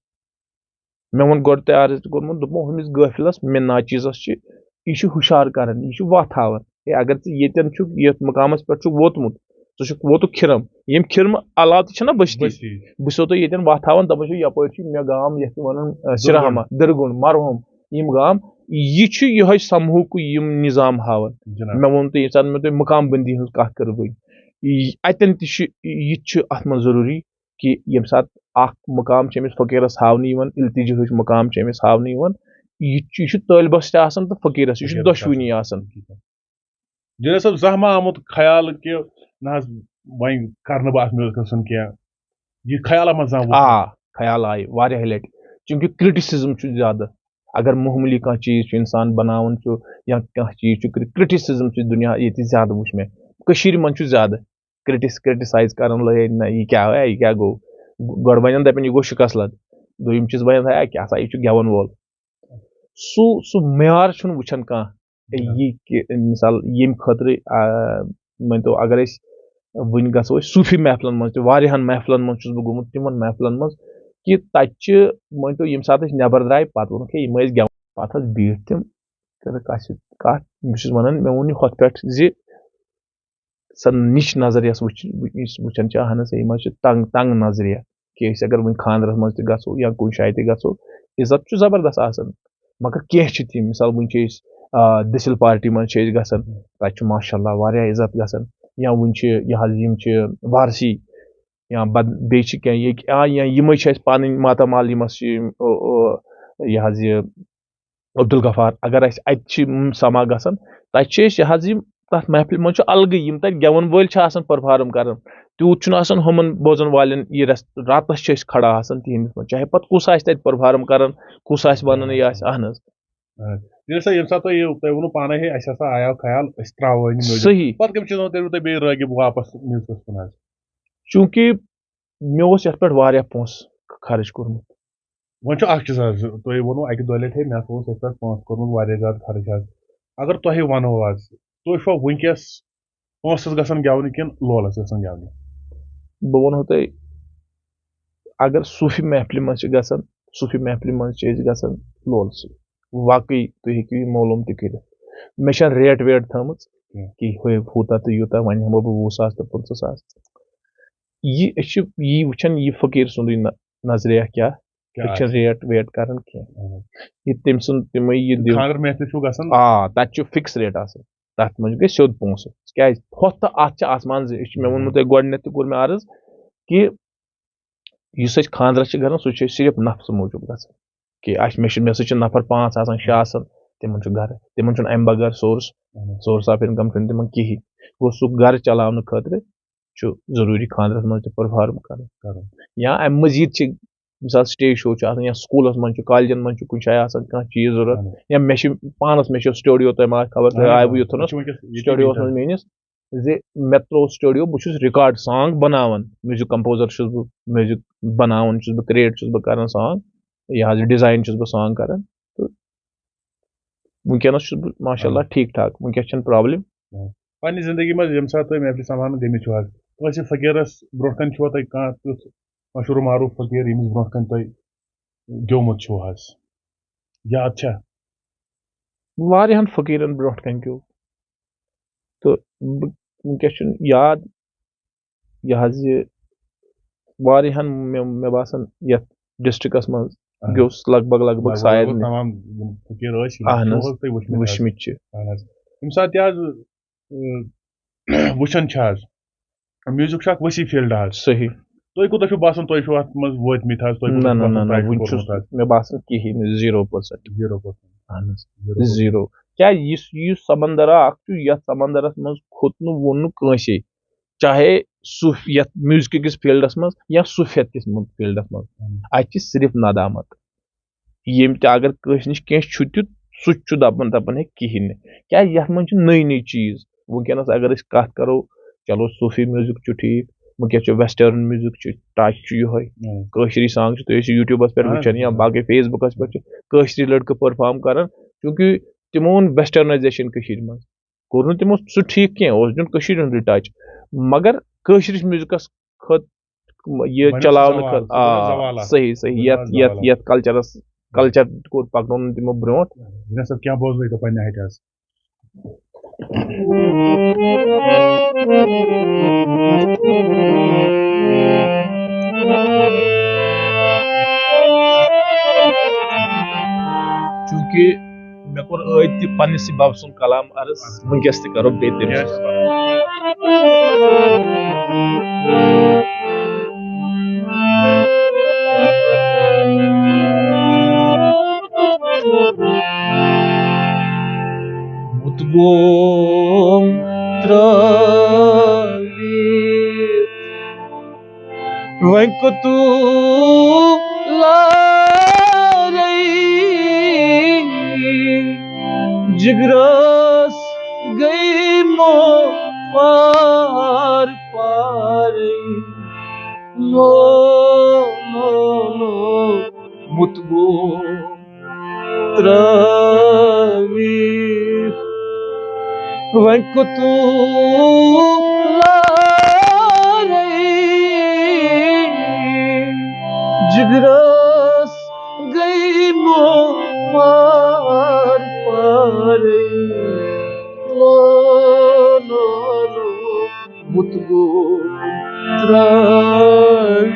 مےٚ ووٚن گۄڈٕ تہِ عرض تہِ کوٚرمُت، دوٚپمو ہُمِس غٲفلس، مےٚ ناچیزس چھِ، یہِ چھُ ہُشار کران، یہِ چھُ وتھ ہاوان۔ ہے، اگر ژٕ ییٚتٮ۪ن چھُکھ، یتھ مقامس پٮ۪ٹھ چھُکھ ووتمُت، ژٕ چھُکھ ووتُکھ کھِرم، یِم کھِرمہٕ علاوٕ تہِ چھِنہ بستی، بستی۔ بہٕ چھُسو تۄہہِ ییٚتٮ۪ن وتھ ہاوان، دپان چھُ یپٲرۍ چھُ مےٚ گام یتھ وَنان، آ، سرہما، دِرگُن، مرہوم، یِم گام، یہِ چھُ یِہوٚے سمہُک یِم نظام ہاوان۔ جناب۔ مےٚ ووٚن تۄہہِ ییٚمہِ ساتہٕ مےٚ تۄہہِ مقام بندی ہٕنٛز کتھ کٔر، بہٕ یہِ، اتٮ۪ن تہِ چھُ، یہِ تہِ چھُ اتھ منٛز ضروٗری کہِ ییٚمہِ ساتہٕ اکھ مقام چھُ أمِس فقیٖرس ہاونہٕ یِوان، التجاہٕچ مقام چھُ أمِس ہاونہٕ یِوان، یہِ چھُ، یہِ چھُ طٲلبس تہِ آسان تہٕ فقیٖرس، یہِ چھُ فقیٖرس دۄشوٕنی آسان۔ جنید صٲب، زانٛہہ ما آمُت خیال کہِ نہ حظ، وۄنۍ کرنہٕ بہٕ اتھ میوٗزکس سُنٛد کینٛہہ؟ یہِ خیال ما زانٛہہ ووٚتھ؟ آ، خیال آیہِ واریاہہِ لٹہِ، چونکہ کرٹیسزم چھُ زیادٕ۔ اگر معموٗلی کانٛہہ چیٖز چھُ انسان بناوان چھُ یا کانٛہہ چیٖز چھُ، کرٹیسزم چھُ دُنیا ییٚتہِ زیادٕ وٕچھ مےٚ۔ کٔشیٖرِ منٛز چھُ زیادٕ کرٹس، کرٹیسایز کران لٲگۍ، نہ یہِ کیٛاہ، ہے، یہِ کیٛاہ گوٚو؟ گۄڈٕ ونان دپان یہِ گوٚو شکست لد، دوٚیِم چیٖز ونان ہے کیٛاہ سا یہِ چھُ گٮ۪ون وول۔ سُہ، سُہ معیار چھُنہٕ وٕچھان کانٛہہ۔ ہے، یہِ کہِ مثال ییٚمہِ خٲطرٕ، آ، مٲنۍ تو اگر أسۍ وٕنہِ گژھو أسۍ صوٗفی محفلن منٛز تہِ، واریاہن محفلن منٛز چھُس بہٕ گوٚمُت تِمن محفلن منٛز کہِ تتہِ چھِ، مٲنۍ تو ییٚمہِ ساتہٕ أسۍ نٮ۪بر درٛاے پتہٕ ووٚنُکھ ہے یِم ٲسۍ گٮ۪وان، پتہٕ حظ بیٖٹھۍ تِم، کٔرٕکھ کتھ سۭتۍ کتھ۔ بہٕ چھُس ونان، مےٚ ووٚن یہِ ہۄتھ پٮ۪ٹھ زِ سۄ نِچ نظر یۄس وٕچھ-، یُس وٕچھان چھِ، اہن حظ، یِم حظ چھِ تنگ، تنگ نظرِ۔ کہِ أسۍ اگر وٕنہِ خانٛدرس منٛز تہِ گژھو یا کُنہِ جایہِ تہِ گژھو، عزت چھُ زبردست آسان۔ مگر کینٛہہ چھِ تِم، مثال، وٕنہِ چھِ أسۍ، آ، دٔسِل پارٹی منٛز چھِ أسۍ گژھان، تَتہِ چھُ ماشاء اللہ واریاہ عزت گژھان۔ یا وٕنہِ چھِ یہِ حظ یِم چھِ وارسی یا بد-، بیٚیہِ چھِ کینٛہہ ییٚتہِ، آ، یا یِمے چھِ اَسہِ پَنٕنۍ ماتامال، یِم اَسہِ چھِ یِم، او، او، یہِ حظ یہِ عبدالغفار، اگر اَسہِ اَتہِ چھِ، م، سما گژھان، تَتہِ چھِ أسۍ یہِ حظ یہِ، تَتھ محفلہِ منٛز چھُ الگٕے، یِم تَتہِ گٮ۪وَن وٲلۍ چھِ آسان پٔرفارم کَران، تیوٗت چھُنہٕ آسان ہُمَن بوزَن والٮ۪ن یہِ رٮ۪س-، راتَس چھِ أسۍ کھڑا آسان تِہِنٛدِس منٛز، چاہے پَتہٕ کُس آسہِ تَتہِ پٔرفارم کَران، کُس آسہِ وَنان یہِ آسہِ، اَہَن حظ۔ ییٚلہِ سا، ییٚمہِ ساتہٕ تۄہہِ یہِ، تۄہہِ ووٚنوُ پانے ہے اَسہِ ہسا آیو خیال أسۍ ترٛاوو أمۍ میوٗزک۔ صحیح۔ پَتہٕ کَمہِ چیٖزَن ترٛٲوِو تۄہہِ بیٚیہِ رٲغِب واپَس میوٗزکَس کُن حظ؟ چوٗنٛکہِ مےٚ اوس یَتھ پٮ۪ٹھ واریاہ پونٛسہٕ خرٕچ کوٚرمُت۔ وۄنۍ چھُ اَکھ چیٖز حظ، تۄہہِ ووٚنوُ اَکہِ دۄیہِ لَٹہِ ہے مےٚ ہسا اوس یَتھ پٮ۪ٹھ پونٛسہٕ کوٚرمُت واریاہ زیادٕ خرٕچ حظ۔ اگر تۄہہِ وَنو حظ، تُہۍ چھُوا وٕنکیٚس پونٛسَس گژھان گٮ۪ونہِ کِنہٕ لولَس گژھان گٮ۪ونہِ؟ بہٕ وَنہو تۄہہِ، اگر صوٗفی محفلہِ منٛز چھِ گژھان، صوٗفی محفلہِ منٛز چھِ أسۍ گژھان لولہٕ سۭتۍ، واقعی تُہۍ ہیٚکِو یہِ معلوٗم تہِ کٔرِتھ۔ مےٚ چھَنہٕ ریٹ ویٹ تھٲومٕژ کینٛہہ۔ کہِ ہُہ کوٗتاہ تہٕ یوٗتاہ، وۄنۍ ہٮ۪مو بہٕ وُہ ساس تہٕ پٕنٛژٕہ ساس۔ یہِ أسۍ چھِ یی وٕچھان، یہِ فقیٖر سُنٛدُے نہ-، نظریہ کیٛاہ، کیٛاہ أسۍ چھِنہٕ آسہِ؟ ریٹ ویٹ کَران کینٛہہ۔ اَہَن حظ۔ یہِ تٔمۍ سُنٛد تِمَے یہِ دِو۔ خانٛدر محفلہِ چھُو گژھان؟ آ، تَتہِ چھُ فِکٕس ریٹ آسان، تَتھ منٛز گژھِ سیوٚد پونٛسہٕ۔ کیٛازِ؟ ہۄتھ تہٕ اَتھ چھِ آسمان زِ، أسۍ چھِ، مےٚ ووٚنمُت تۄہہِ گۄڈٕنٮ۪تھ تہِ کوٚر مےٚ عرض کہِ یُس أسۍ خانٛدرَس چھِ گژھان، سُہ چھِ أسۍ صرف نفسہٕ موٗجوٗب گژھان۔ کہِ اَسہِ، مےٚ چھِ، مےٚ سۭتۍ چھِ نفر پانٛژھ آسان، شےٚ آسان، تِمَن چھُ گرٕ، تِمَن چھُنہٕ اَمہِ بغٲر سورس، اَہَن حظ۔ سورس آف اِنکَم چھُنہٕ تِمَن کِہیٖنۍ۔ گوٚو سُہ گرٕ چلاونہٕ خٲطرٕ چھُ ضروٗری خانٛدرَس منٛز تہِ پٔرفارم کَرُن۔ کَرُن۔ یا اَمہِ مٔزیٖد چھِ، مثال، سٹیج شو چھُ آسان، یا سکوٗلَس منٛز چھُ، کالجَن منٛز چھُ، کُنہِ جایہِ آسان کانٛہہ چیٖز ضوٚرَتھ، اَہَن حظ۔ یا مےٚ چھِ پانَس، مےٚ چھُ سٹوڈیو، تۄہہِ ما خبر، تۄہہِ اَہَن حظ۔ آیوٕ یوٚتھُن یہِ چھُ وٕنکیٚس، یہِ چھُ سٹوڈیوَس وٕنکیٚس۔ منٛز میٛٲنِس زِ مےٚ ترٛوو سٹوڈیو، بہٕ چھُس ریکارڈ سانگ بناوان، میوٗزک کمپوزر چھُس بہٕ، میوٗزک بناوان چھُس بہٕ، کریٹ چھُس بہٕ کران سانگ، یہِ حظ یہِ ڈیزاین چھُس بہٕ سانگ کران۔ تہٕ وٕنکیٚنَس چھُس بہٕ ماشاء اللہ ٹھیٖک ٹھاک، وٕنکیٚس چھَنہٕ پرابلم۔ پننہِ زندگی منٛز ییٚمہِ ساتہٕ تُہۍ محفلہِ سماعتن گٔمٕتۍ چھِو حظ، کٲنٛسہِ فقیٖرس برونٛٹھ کنہِ چھُوا تۄہہِ کانٛہہ تیُتھ مشہوٗر معروٗف فقیٖر ییٚمِس برونٛٹھ کنہِ تۄہہِ گیومُت چھُو حظ، یاد چھا؟ واریاہن فقیٖرن برونٛٹھ کنہِ گیوٚو، تہٕ بہٕ، وٕنکیٚس چھُنہٕ یاد یہِ حظ یہِ واریاہن، مےٚ مےٚ باسان یتھ ڈسٹرکس منٛز اہن۔ گیوٚس لگ بگ لگ بگ لگ بگ لگ بگ سارنٕے۔ تمام یِم فقیٖر ٲسۍ، یِم اہن چھِو حظ۔ حظ تُہۍ وٕچھمٕتۍ حظ؟ وٕچھمٕتۍ چھِ۔ اہن حظ۔ ییٚمہِ ساتہٕ تہِ حظ، اۭں، وٕچھان چھِ حظ، میوٗزک چھُ اکھ ؤسیع فیٖلڈ حظ۔ صحیح۔ تُہۍ کوٗتاہ چھُو باسان تُہۍ چھِو اتھ منٛز وٲتمٕتۍ حظ؟ تۄہہِ کوٗتاہ نہ، چھُو نہ، باسان نہ، نہ، تۄہہِ چھُو وٕنہِ چھُس کوٚرمُت حظ؟ مےٚ باسان کِہیٖنۍ نہٕ، زیٖرو پٔرسنٹ۔ Zero percent. اہن حظ۔ Zero percent. زیٖرو۔ کیٛازِ یُس، یُس سمندرا اکھ چھُ، یتھ سمندرس منٛز کھوٚت نہٕ ووٚن نہٕ کٲنٛسے، چاہے صوف-، یتھ میوٗزکہٕ کِس فیٖلڈس منٛز یا صوفیت کِس فیٖلڈس منٛز۔ اہن۔ اتہِ چھِ صرف ندامت۔ ییٚمۍ تہِ اگر کٲنٛسہِ نِش کینٛہہ چھُ تیُتھ، سُہ تہِ چھُ دَپان، دَپان ہے کِہیٖنۍ نہٕ۔ کیٛازِ یَتھ منٛز چھِ نٔے نٔے چیٖز۔ وٕنکیٚنَس اگر أسۍ کَتھ کَرو، چلو صوٗفی میوٗزِک چھُ ٹھیٖک، وٕنکیٚس چھُ وٮ۪سٹٲرٕن میوٗزِک چھُ، ٹَچ چھُ یِہوٚے، اۭں۔ کٲشرِ سانٛگ چھِ تُہۍ ٲسِو یوٗٹیوٗبَس پٮ۪ٹھ اۭں۔ وٕچھان یا باقٕے فیس بُکَس پٮ۪ٹھ چھِ کٲشرِ لٔڑکہٕ پٔرفارم کَران، چوٗنٛکہِ تِمو اوٚن وٮ۪سٹٲرنایزیشَن کٔشیٖرِ منٛز۔ کوٚر نہٕ تِمو سُہ ٹھیٖک کینٛہہ، اوس دیُن کٔشیٖرِ ہُنٛدُے ٹَچ، مگر کٲشرِس میوٗزِکَس خٲط-، یہِ وۄنۍ اوس چلاونہٕ زوال، خٲطرٕ، سُہ گوٚو آ، زوال اَتھ۔ صحیح، صحیح، وۄنۍ یَتھ، آو یَتھ، زوال اَتھ۔ یَتھ کلچرَس، کلچر کوٚر پَکنوو نہٕ تِمو برونٛٹھ۔ جناب صٲب، کیٛاہ بوزنٲیِو تُہۍ پنٛنہِ ہَٹہِ حظ؟ چوٗنٛکہِ مےٚ کوٚر ٲدۍ تہِ پننِسٕے بب سُنٛد کلام عرض، وٕنکیٚس تہِ کرو بیٚیہِ تٔمۍ سُنٛد۔ مُت گوم ترٲوِتھ وۄنۍ کوٚتوٗ لارے، جگرس گٔے مو پار پارے۔ لو، لو، لو، مُت گوم ترٲوِتھ وۄنۍ کوٚتوٗ لارے، جگرس گٔے مو پار پارے۔ لو، لو، لو، مُت گوم ترٲوِتھ۔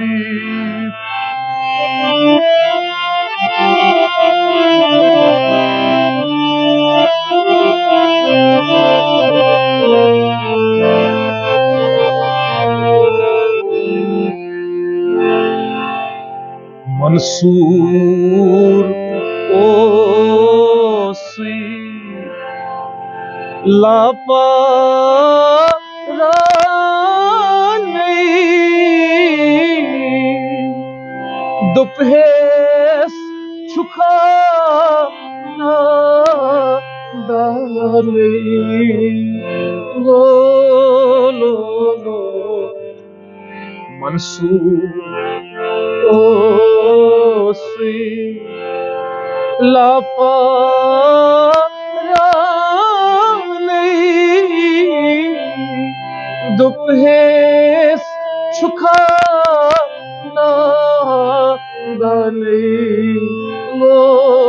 منصور اوسُے لاپارانٕے، دوٚپہیس چھُکھا نادانٕے۔ لو، لو، لو۔ منصور اوسُے لاپارانٕے، دوٚپہیس چھُکھا نادانٕے۔ لو،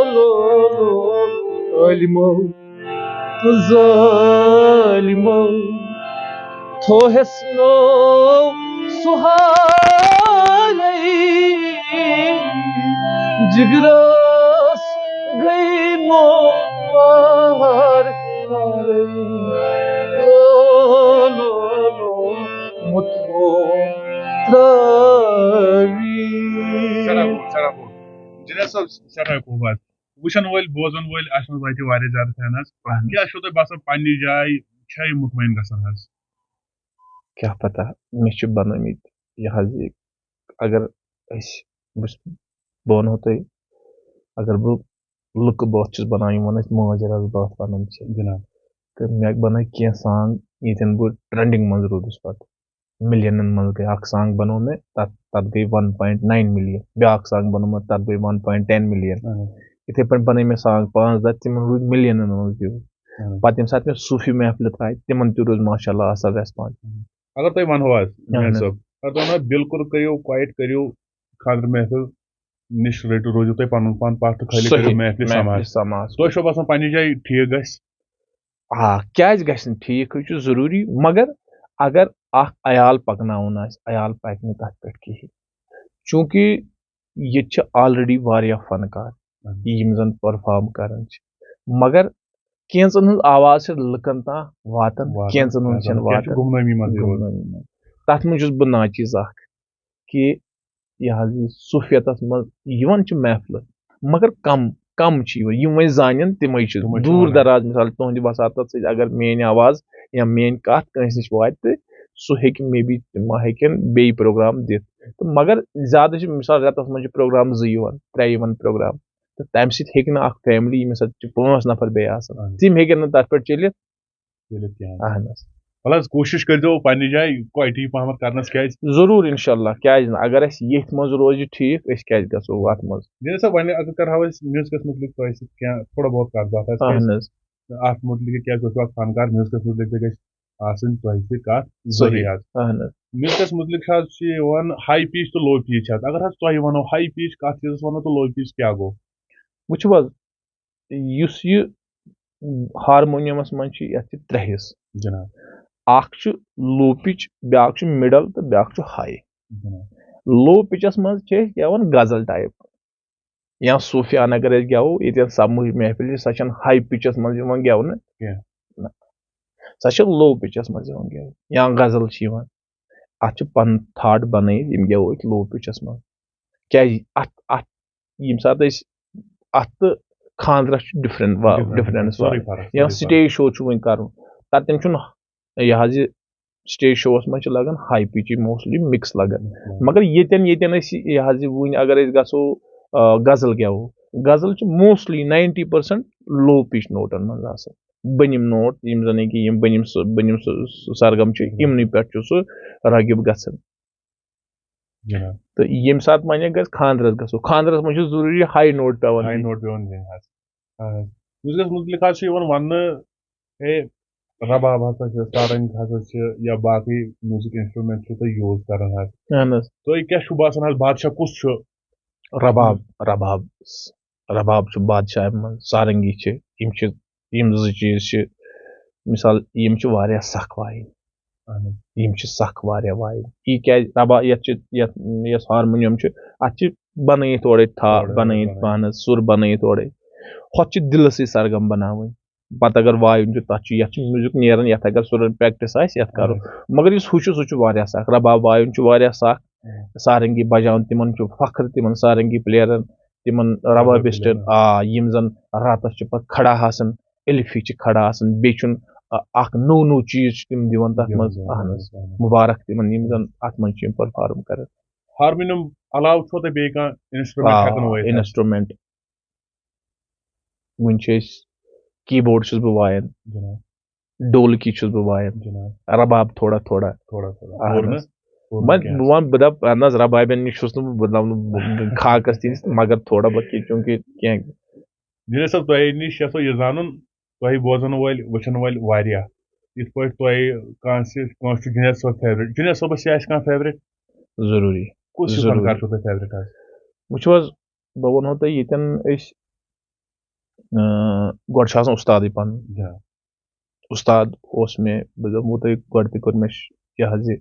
لو، لو، عٲلمو تہٕ ظٲلمو تھوہس نوٚو سہارے۔ جگرس گٔے مو پار پارے۔ لو، لو، لو، مُت گوم ترٲوِتھ۔ سٮ۪ٹھاہ گوٚو، سٮ۪ٹھاہ گوٚو۔ جنید صٲب، سٮ۪ٹھاہ گوٚو بات۔ وٕچھن وٲلۍ، بوزن وٲلۍ، اَتھ منٛز واتہِ واریاہ زیادٕ فین حظ۔ اہن۔ کیٛاہ چھُو تۄہہِ باسان، پننہِ جایہِ چھا یہِ مطمعین گژھان حظ؟ کیٛاہ پتہ، مےٚ چھِ بنٲومٕتۍ یہِ حظ یہِ، اگر أسۍ، بہٕ چھُس، بہٕ ونہو تۄہہِ، اگر بہٕ لُکہٕ بٲتھ چھُس بناوان، یِمن أسۍ مٲنٛزِ رٲژ بٲتھ ونان چھِ، جناب۔ تہٕ مےٚ بنٲے کینٛہہ سانگ، ییٚتٮ۪ن بہٕ ٹرینڈنگ منٛز روٗدُس پتہٕ۔ ملینن منٛز گٔے، اکھ سانگ بنوو مےٚ، تتھ، تتھ گٔے ون پوینٹ ناین ملین، بیٛاکھ سانگ بنوو مےٚ، تتھ گٔے ون پوینٹ ٹین ملین۔ اہن۔ یِتھَے پٲٹھۍ بَنٲے مےٚ سانگ پانٛژھ دَہ، تِمَن روٗدۍ مِلیَنَن منٛز view۔ اہن حظ۔ پَتہٕ ییٚمہِ ساتہٕ مےٚ صوٗفی محفلہِ ترٛایہِ، تِمَن تہِ روٗز ماشاء اللہ اَصٕل response۔ اگر تۄہہِ وَنہو حظ، اہن مین حظ۔ صٲب، اگر تۄہہِ وَنو بِلکُل کٔرِو، quiet کٔرِو خانٛدرٕ محفِل نِش، رٔٹِو، روٗزِو تُہۍ پَنُن پان پَتھ تہٕ خٲلی صحیح، کٔرِو محفِلہِ محفلہِ سماعت۔ سماعت۔ تۄہہِ چھو باسان پنٛنہِ جایہِ ٹھیٖک گژھِ؟ آ، کیٛازِ گژھِ نہٕ؟ ٹھیٖک حظ چھُ، ضروٗری، مگر اگر اکھ عیال پَکناوُن آسہِ، عیال پَکہِ نہٕ تَتھ پٮ۪ٹھ کِہیٖنۍ، چوٗنٛکہِ ییٚتہِ چھِ already واریاہ فنکار، اہن۔ یِم زَن perform کران چھِ، مگر کینٛژَن ہٕنٛز آواز چھِ لُکَن تام واتان، واتان، کینٛژَن ہٕنٛز واتان۔ چھَنہٕ کینٛہہ چھِ واتان۔ گُمنٲمی منٛزٕے روزان۔ گُمنٲمی منٛز۔ تَتھ منٛز چھُس بہٕ ناچیٖز اکھ کہِ یہِ حظ یہِ صوٗفیتَس منٛز یِوان چھِ محفلہٕ، مگر کم، کم چھِ یِوان۔ یِم وۄنۍ زانن، تِمَے چھِ۔ تِمَے چھِ دوٗر وَنان۔ دراز، مثال، تُہٕنٛدِ وساطت سۭتۍ اگر میٛٲنۍ آواز یا میٛٲنۍ کَتھ کٲنٛسہِ نِش واتہِ، تہٕ سُہ ہیٚکہِ، maybe، تِم ما ہیٚکن بیٚیہِ program دِتھ۔ تہٕ مگر زیادٕ چھِ، مثال، رٮ۪تَس منٛز چھِ program زٕ یِوان، ترٛےٚ یِوان program، تہٕ تَمہِ سۭتۍ ہیٚکہِ نہٕ اَکھ family، ییٚمِس اَتھ چھِ پانٛژھ نفر بیٚیہِ آسان، اہن۔ تِم ہیٚکن نہٕ تَتھ پٮ۪ٹھ چٔلِتھ۔ چٔلِتھ کینٛہہ۔ اہن حظ۔ وَلہٕ حظ، کوٗشِش کٔرۍزیو پنٛنہِ جایہِ quality پَہمَتھ کَرنَس، کیٛازِ؟ ضروٗر، اِنشاء اللہ، کیٛازِ نہٕ؟ اگر اَسہِ ییٚتھۍ منٛز روزِ ٹھیٖک، أسۍ کیٛازِ گژھو اَتھ منٛز؟ جنید صٲب، وۄنۍ اگر کَرہو أسۍ میوٗزکَس مُتعلِق تۄہہِ سۭتۍ کینٛہہ تھوڑا بہت کَتھ باتھ آسہِ، اہن حظ۔ اَتھ مُتعلِق کیٛازِ تُہۍ چھِو اَکھ فنکار، میوٗزکَس مُتعلِق تہِ گژھِ آسٕنۍ تۄہہِ سۭتۍ کَتھ ضروٗری صحیح۔ حظ۔ اہن حظ۔ میوٗزکَس مُتعلِق چھِ حظ چھِ یِوان high pitch تہٕ low pitch حظ۔ اگر حظ تۄہہِ وَنو high pitch کَتھ چیٖزَس وَنو تہٕ low pitch کیٛاہ گوٚو؟ وٕچھِو حظ، یُس یہِ ہارمونیمَس منٛز چھِ، یَتھ چھِ ترٛےٚ حِصہٕ۔ جِناب۔ اَکھ چھُ low pitch، بیٛاکھ چھُ middle تہٕ بیٛاکھ چھُ high۔ جِناب۔ Low pitchَس منٛز چھِ أسۍ گٮ۪وان غزل type یا صوٗفیانہٕ۔ اگر أسۍ گٮ۪وو، ییٚتٮ۪ن سَمٲجی محفِل چھِ، سۄ چھَنہٕ high pitchَس منٛز یِوان گٮ۪ونہٕ۔ کینٛہہ۔ نہ۔ سۄ چھِ low pitchَس منٛز یِوان گٮ۪ونہٕ۔ یا غزل چھِ یِوان، اَتھ چھِ پَنُن thought بَنٲیِتھ، یِم گٮ۪وو أسۍ low pitchَس منٛز۔ کیٛازِ؟ اَتھ، اَتھ، ییٚمہِ ساتہٕ أسۍ اَتھ تہٕ خانٛدرَس چھُ different، وا-، different، difference سورُے واریاہ۔ فرق، یا سورُے فرق۔ Stage show چھُ وۄنۍ کَرُن، تَتٮ۪ن چھُنہٕ یہِ حظ یہِ stage showَس منٛز چھِ لَگان high pitch، mostly mix لَگان۔ Mix لَگان۔ مگر ییٚتٮ۪ن، ییٚتٮ۪ن أسۍ یہِ حظ یہِ وٕنۍ اگر أسۍ گژھو، آ، غزل گٮ۪وو، غزل چھِ mostly ninety percent low pitch noteَن منٛز آسان۔ بٔنِم note، یِم زَن ییٚکیٛاہ یِم بٔنِم سُہ، بٔنِم سُہ، سُہ سرگم چھِ، بٔنِم۔ یِمنٕے پٮ۪ٹھ چھُ سُہ رٲغِب گژھان۔ جِناب۔ تہٕ ییٚمہِ ساتہٕ وۄنۍ اگر خانٛدرَس گژھو، خانٛدرَس منٛز چھُ ضروٗری high note پٮ۪وان high دیُن۔ Note پٮ۪وان دیُن حظ۔ اہن حظ۔ میوٗزکَس مُتعلِق حظ چھُ یِوان وَننہٕ، ہے، رباب ہسا چھِ، سارنٛگ ہسا چھِ، یا باقٕے music instrument چھِو تُہۍ use کران حظ۔ اہن حظ۔ تۄہہِ کیٛاہ چھُو باسان حظ، بادشاہ کُس چھُ؟ رباب، رباب، رباب چھُ بادشاہ منٛز، سارنٛگی چھِ، یِم چھِ، یِم زٕ چیٖز چھِ، مثال، یِم چھِ واریاہ سخ وایِنۍ۔ اہن حظ۔ یِم چھِ سخ واریاہ وایِنۍ۔ یہِ کیٛازِ؟ ربا-، یَتھ چھِ، یَتھ، یۄس ہارمونیم چھِ، اَتھ چھِ بَنٲیِتھ اورَے تھا-، تھوڑا بَنٲیِتھ بَنٲیِتھ۔ پانَس سُر بَنٲیِتھ اورَے۔ ہۄتھ چھِ دِلَسٕے سرگم بَناوٕنۍ۔ پَتہٕ اگر وایُن چھُ، تَتھ چھُ، یَتھ چھُ میوٗزِک نیران، یَتھ اگر سُرَن practice آسہِ، یَتھ کَرو۔ اہن حظ۔ مگر یُس ہُہ چھُ، سُہ چھُ واریاہ سخ۔ رباب وایُن چھُ واریاہ سخ۔ اہن۔ سارنٛگی بَجاوُن، تِمَن چھُ فخر، تِمَن سارنٛگی playerَن، تِمَن ربابِسٹَن، ربابِسٹَن۔ آ، یِم زَن راتَس چھِ پَتہٕ کھڑا آسان، ألفی چھِ کھڑا آسان، بیٚیہِ چھُنہٕ، آ، اَکھ نوٚو نوٚو چیٖز چھِ تِم دِوان تَتھ دِوان، منٛز۔ دِوان، اہن حظ۔ اہن حظ۔ مُبارک تِمَن، یِم زَن اَتھ منٛز چھِ یِم perform کَران۔ ہارمونیم علاوٕ چھُوا تۄہہِ بیٚیہِ کانٛہہ instrument آ، ہٮ۪کان وٲیِتھ حظ؟ Instrument۔ وٕنہِ چھِ أسۍ، keyboard چھُس بہٕ وایان، جِناب۔ ڈولکی چھُس بہٕ وایان، جِناب۔ رباب تھوڑا تھوڑا۔ تھوڑا تھوڑا۔ اہن حظ۔ پوٗرٕ نہٕ، پوٗرٕ وۄنۍ نہٕ کینٛہہ۔ بہٕ وَنہٕ، بہٕ دَپہٕ، اہن حظ، ربابٮ۪ن نِش چھُس نہٕ بہٕ، بہٕ دَپہٕ نہٕ بہٕ خاکَس تہِ نِش، مگر تھوڑا بہت کینٛہہ، چوٗنٛکہِ کینٛہہ۔ جِنید صٲب، تۄہہِ نِش یَژھو یہِ زانُن، تۄہہِ بوزَن وٲلۍ، وٕچھَن وٲلۍ واریاہ، یِتھ پٲٹھۍ تۄہہِ کانٛہہ سۭتۍ، کٲنٛسہِ چھُ جُنید صٲب favourite، جُنید صٲبَس تہِ آسہِ کانٛہہ favourite؟ ضروٗری۔ کُس ہیوٗ ضروٗری۔ فنکار چھُو تۄہہِ favourite حظ؟ وٕچھِو حظ، بہٕ وَنہو تۄہہِ، ییٚتٮ۪ن أسۍ، اۭں، گۄڈٕ چھُ آسان اُستادٕے پَنُن۔ جِناب۔ اُستاد اوس مےٚ، بہٕ دَپہو تۄہہِ، گۄڈٕ تہِ کوٚر مےٚ ش-، یہِ حظ یہِ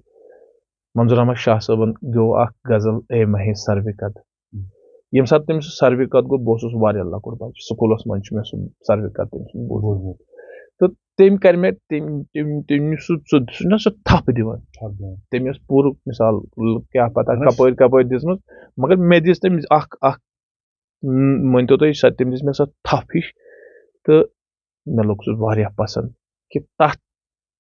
منظور احمد شاہ صٲبَن گیوٚو اَکھ غزل، اے ماہِ سرو قد۔ ییٚمہِ ساتہٕ تٔمۍ سُہ سرو قد گوٚو، بہٕ اوسُس واریاہ لۄکُٹ بَچہٕ، سکوٗلَس منٛز چھُ مےٚ سُہ سرو قد تٔمۍ سُنٛد بوٗزمُت۔ بوٗزمُت۔ تہٕ تٔمۍ کَرِ مےٚ، تٔمۍ، تٔمۍ، تٔمۍ یُس سُہ، سُہ، سُہ چھُنہ سُہ تھَپھ دِوان۔ تھَپھ دِوان۔ تٔمۍ ٲس پوٗرٕ مِثال کیٛاہ پَتہ اَہَن حظ۔ کَپٲرۍ، کَپٲرۍ دِژمٕژ، مگر مےٚ دِژ تٔمۍ اَکھ، اَکھ، م-، مٲنۍ تو تُہۍ، سۄ، تٔمۍ دِژ مےٚ سۄ تھَپھ ہِش، تہٕ مےٚ لوٚگ سُہ واریاہ پَسنٛد کہِ تَتھ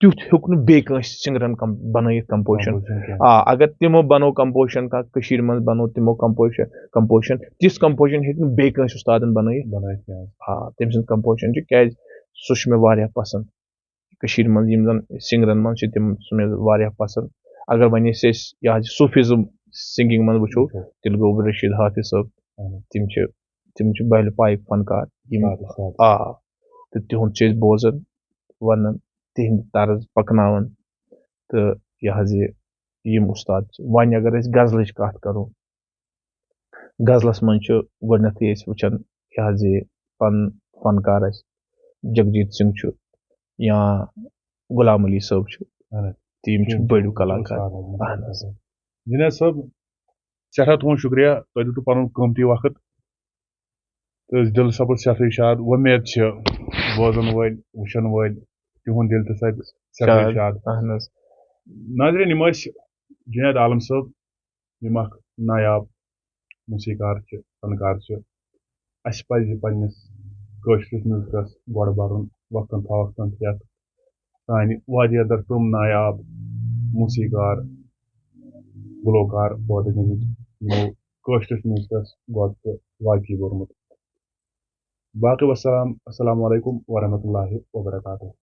تیُتھ ہیوٚک نہٕ بیٚیہِ کٲنٛسہِ سِنٛگرَن کم-، بَنٲیِتھ composition۔ Composition کینٛہہ۔ آ، اگر تِمو بَنوو composition کانٛہہ، کٔشیٖرِ منٛز بَنوو تِمو composition، composition، تِژھ composition ہیٚکہِ نہٕ بیٚیہِ کٲنٛسہِ اُستادَن بَنٲیِتھ۔ بَنٲیِتھ کینٛہہ۔ آ، تٔمۍ سٕنٛز composition چھِ، کیٛازِ سُہ چھُ مےٚ واریاہ پَسنٛد۔ کٔشیٖرِ منٛز یِم زَن سِنٛگرَن منٛز چھِ، تِم چھِ مےٚ واریاہ پَسنٛد۔ اگر وۄنۍ أسۍ، أسۍ یہِ حظ یہِ Sufism singing منٛز وٕچھو، وٕچھو۔ تیٚلہِ گوٚو رشیٖد حافظ صٲب۔ اہن۔ تِم چھِ تِم چھِ بہلہِ پایِک فنکار، یِم آ، تہٕ تِہُنٛد چھِ أسۍ بوزان، وَنان، تِہِنٛدِ طرز پَکناوان۔ تہٕ یہِ حظ یہِ، یِم اُستاد چھِ۔ وۄنۍ اگر أسۍ غزلٕچ کَتھ کَرو، غزلَس منٛز چھُ گۄڈٕنٮ۪تھٕے أسۍ وٕچھان، یہِ حظ یہِ پَنُن فنکار اَسہِ جگجیت سنگھ چھُ، یا غلام علی صٲب چھُ۔ اَہَن حظ۔ تہٕ یِم چھِ یِم چھِ بٔڑۍ کلاکار۔ اُستاد حظ، اَہَن حظ۔ جنید صٲب، سٮ۪ٹھاہ تُہُنٛد شُکریہ، تۄہہِ دیُتوٕ پَنُن قۭمتی وقت۔ تہٕ دِل سپُد سٮ۪ٹھٕے شاد۔ وۄمید چھِ بوزن وٲلۍ، وٕچھن وٲلۍ، تِہُنٛد دِل تہِ سپہِ سٮ۪ٹھٕے شاد۔ شاد۔ اہن حظ۔ ناظرین، یِم ٲسۍ جنید عالم صٲب، یِم اکھ نایاب موسیقار چھِ، فنکار چھِ۔ اَسہِ پَزِ پننِس کٲشرِس میوٗزکَس گۄڈٕ بَرُن، وقتاً فوقتاً ہٮ۪تھ۔ سانہِ وادی اندر تِم نایاب موسیقار، گلوکار پٲدٕ گٔمٕتۍ، یِمو کٲشرِس میوٗزکَس گۄڈٕ تہٕ واقعی بوٚرمُت۔ باقٕے وسلام، السلام علیکم ورحمۃ اللہ وبرکاتہ۔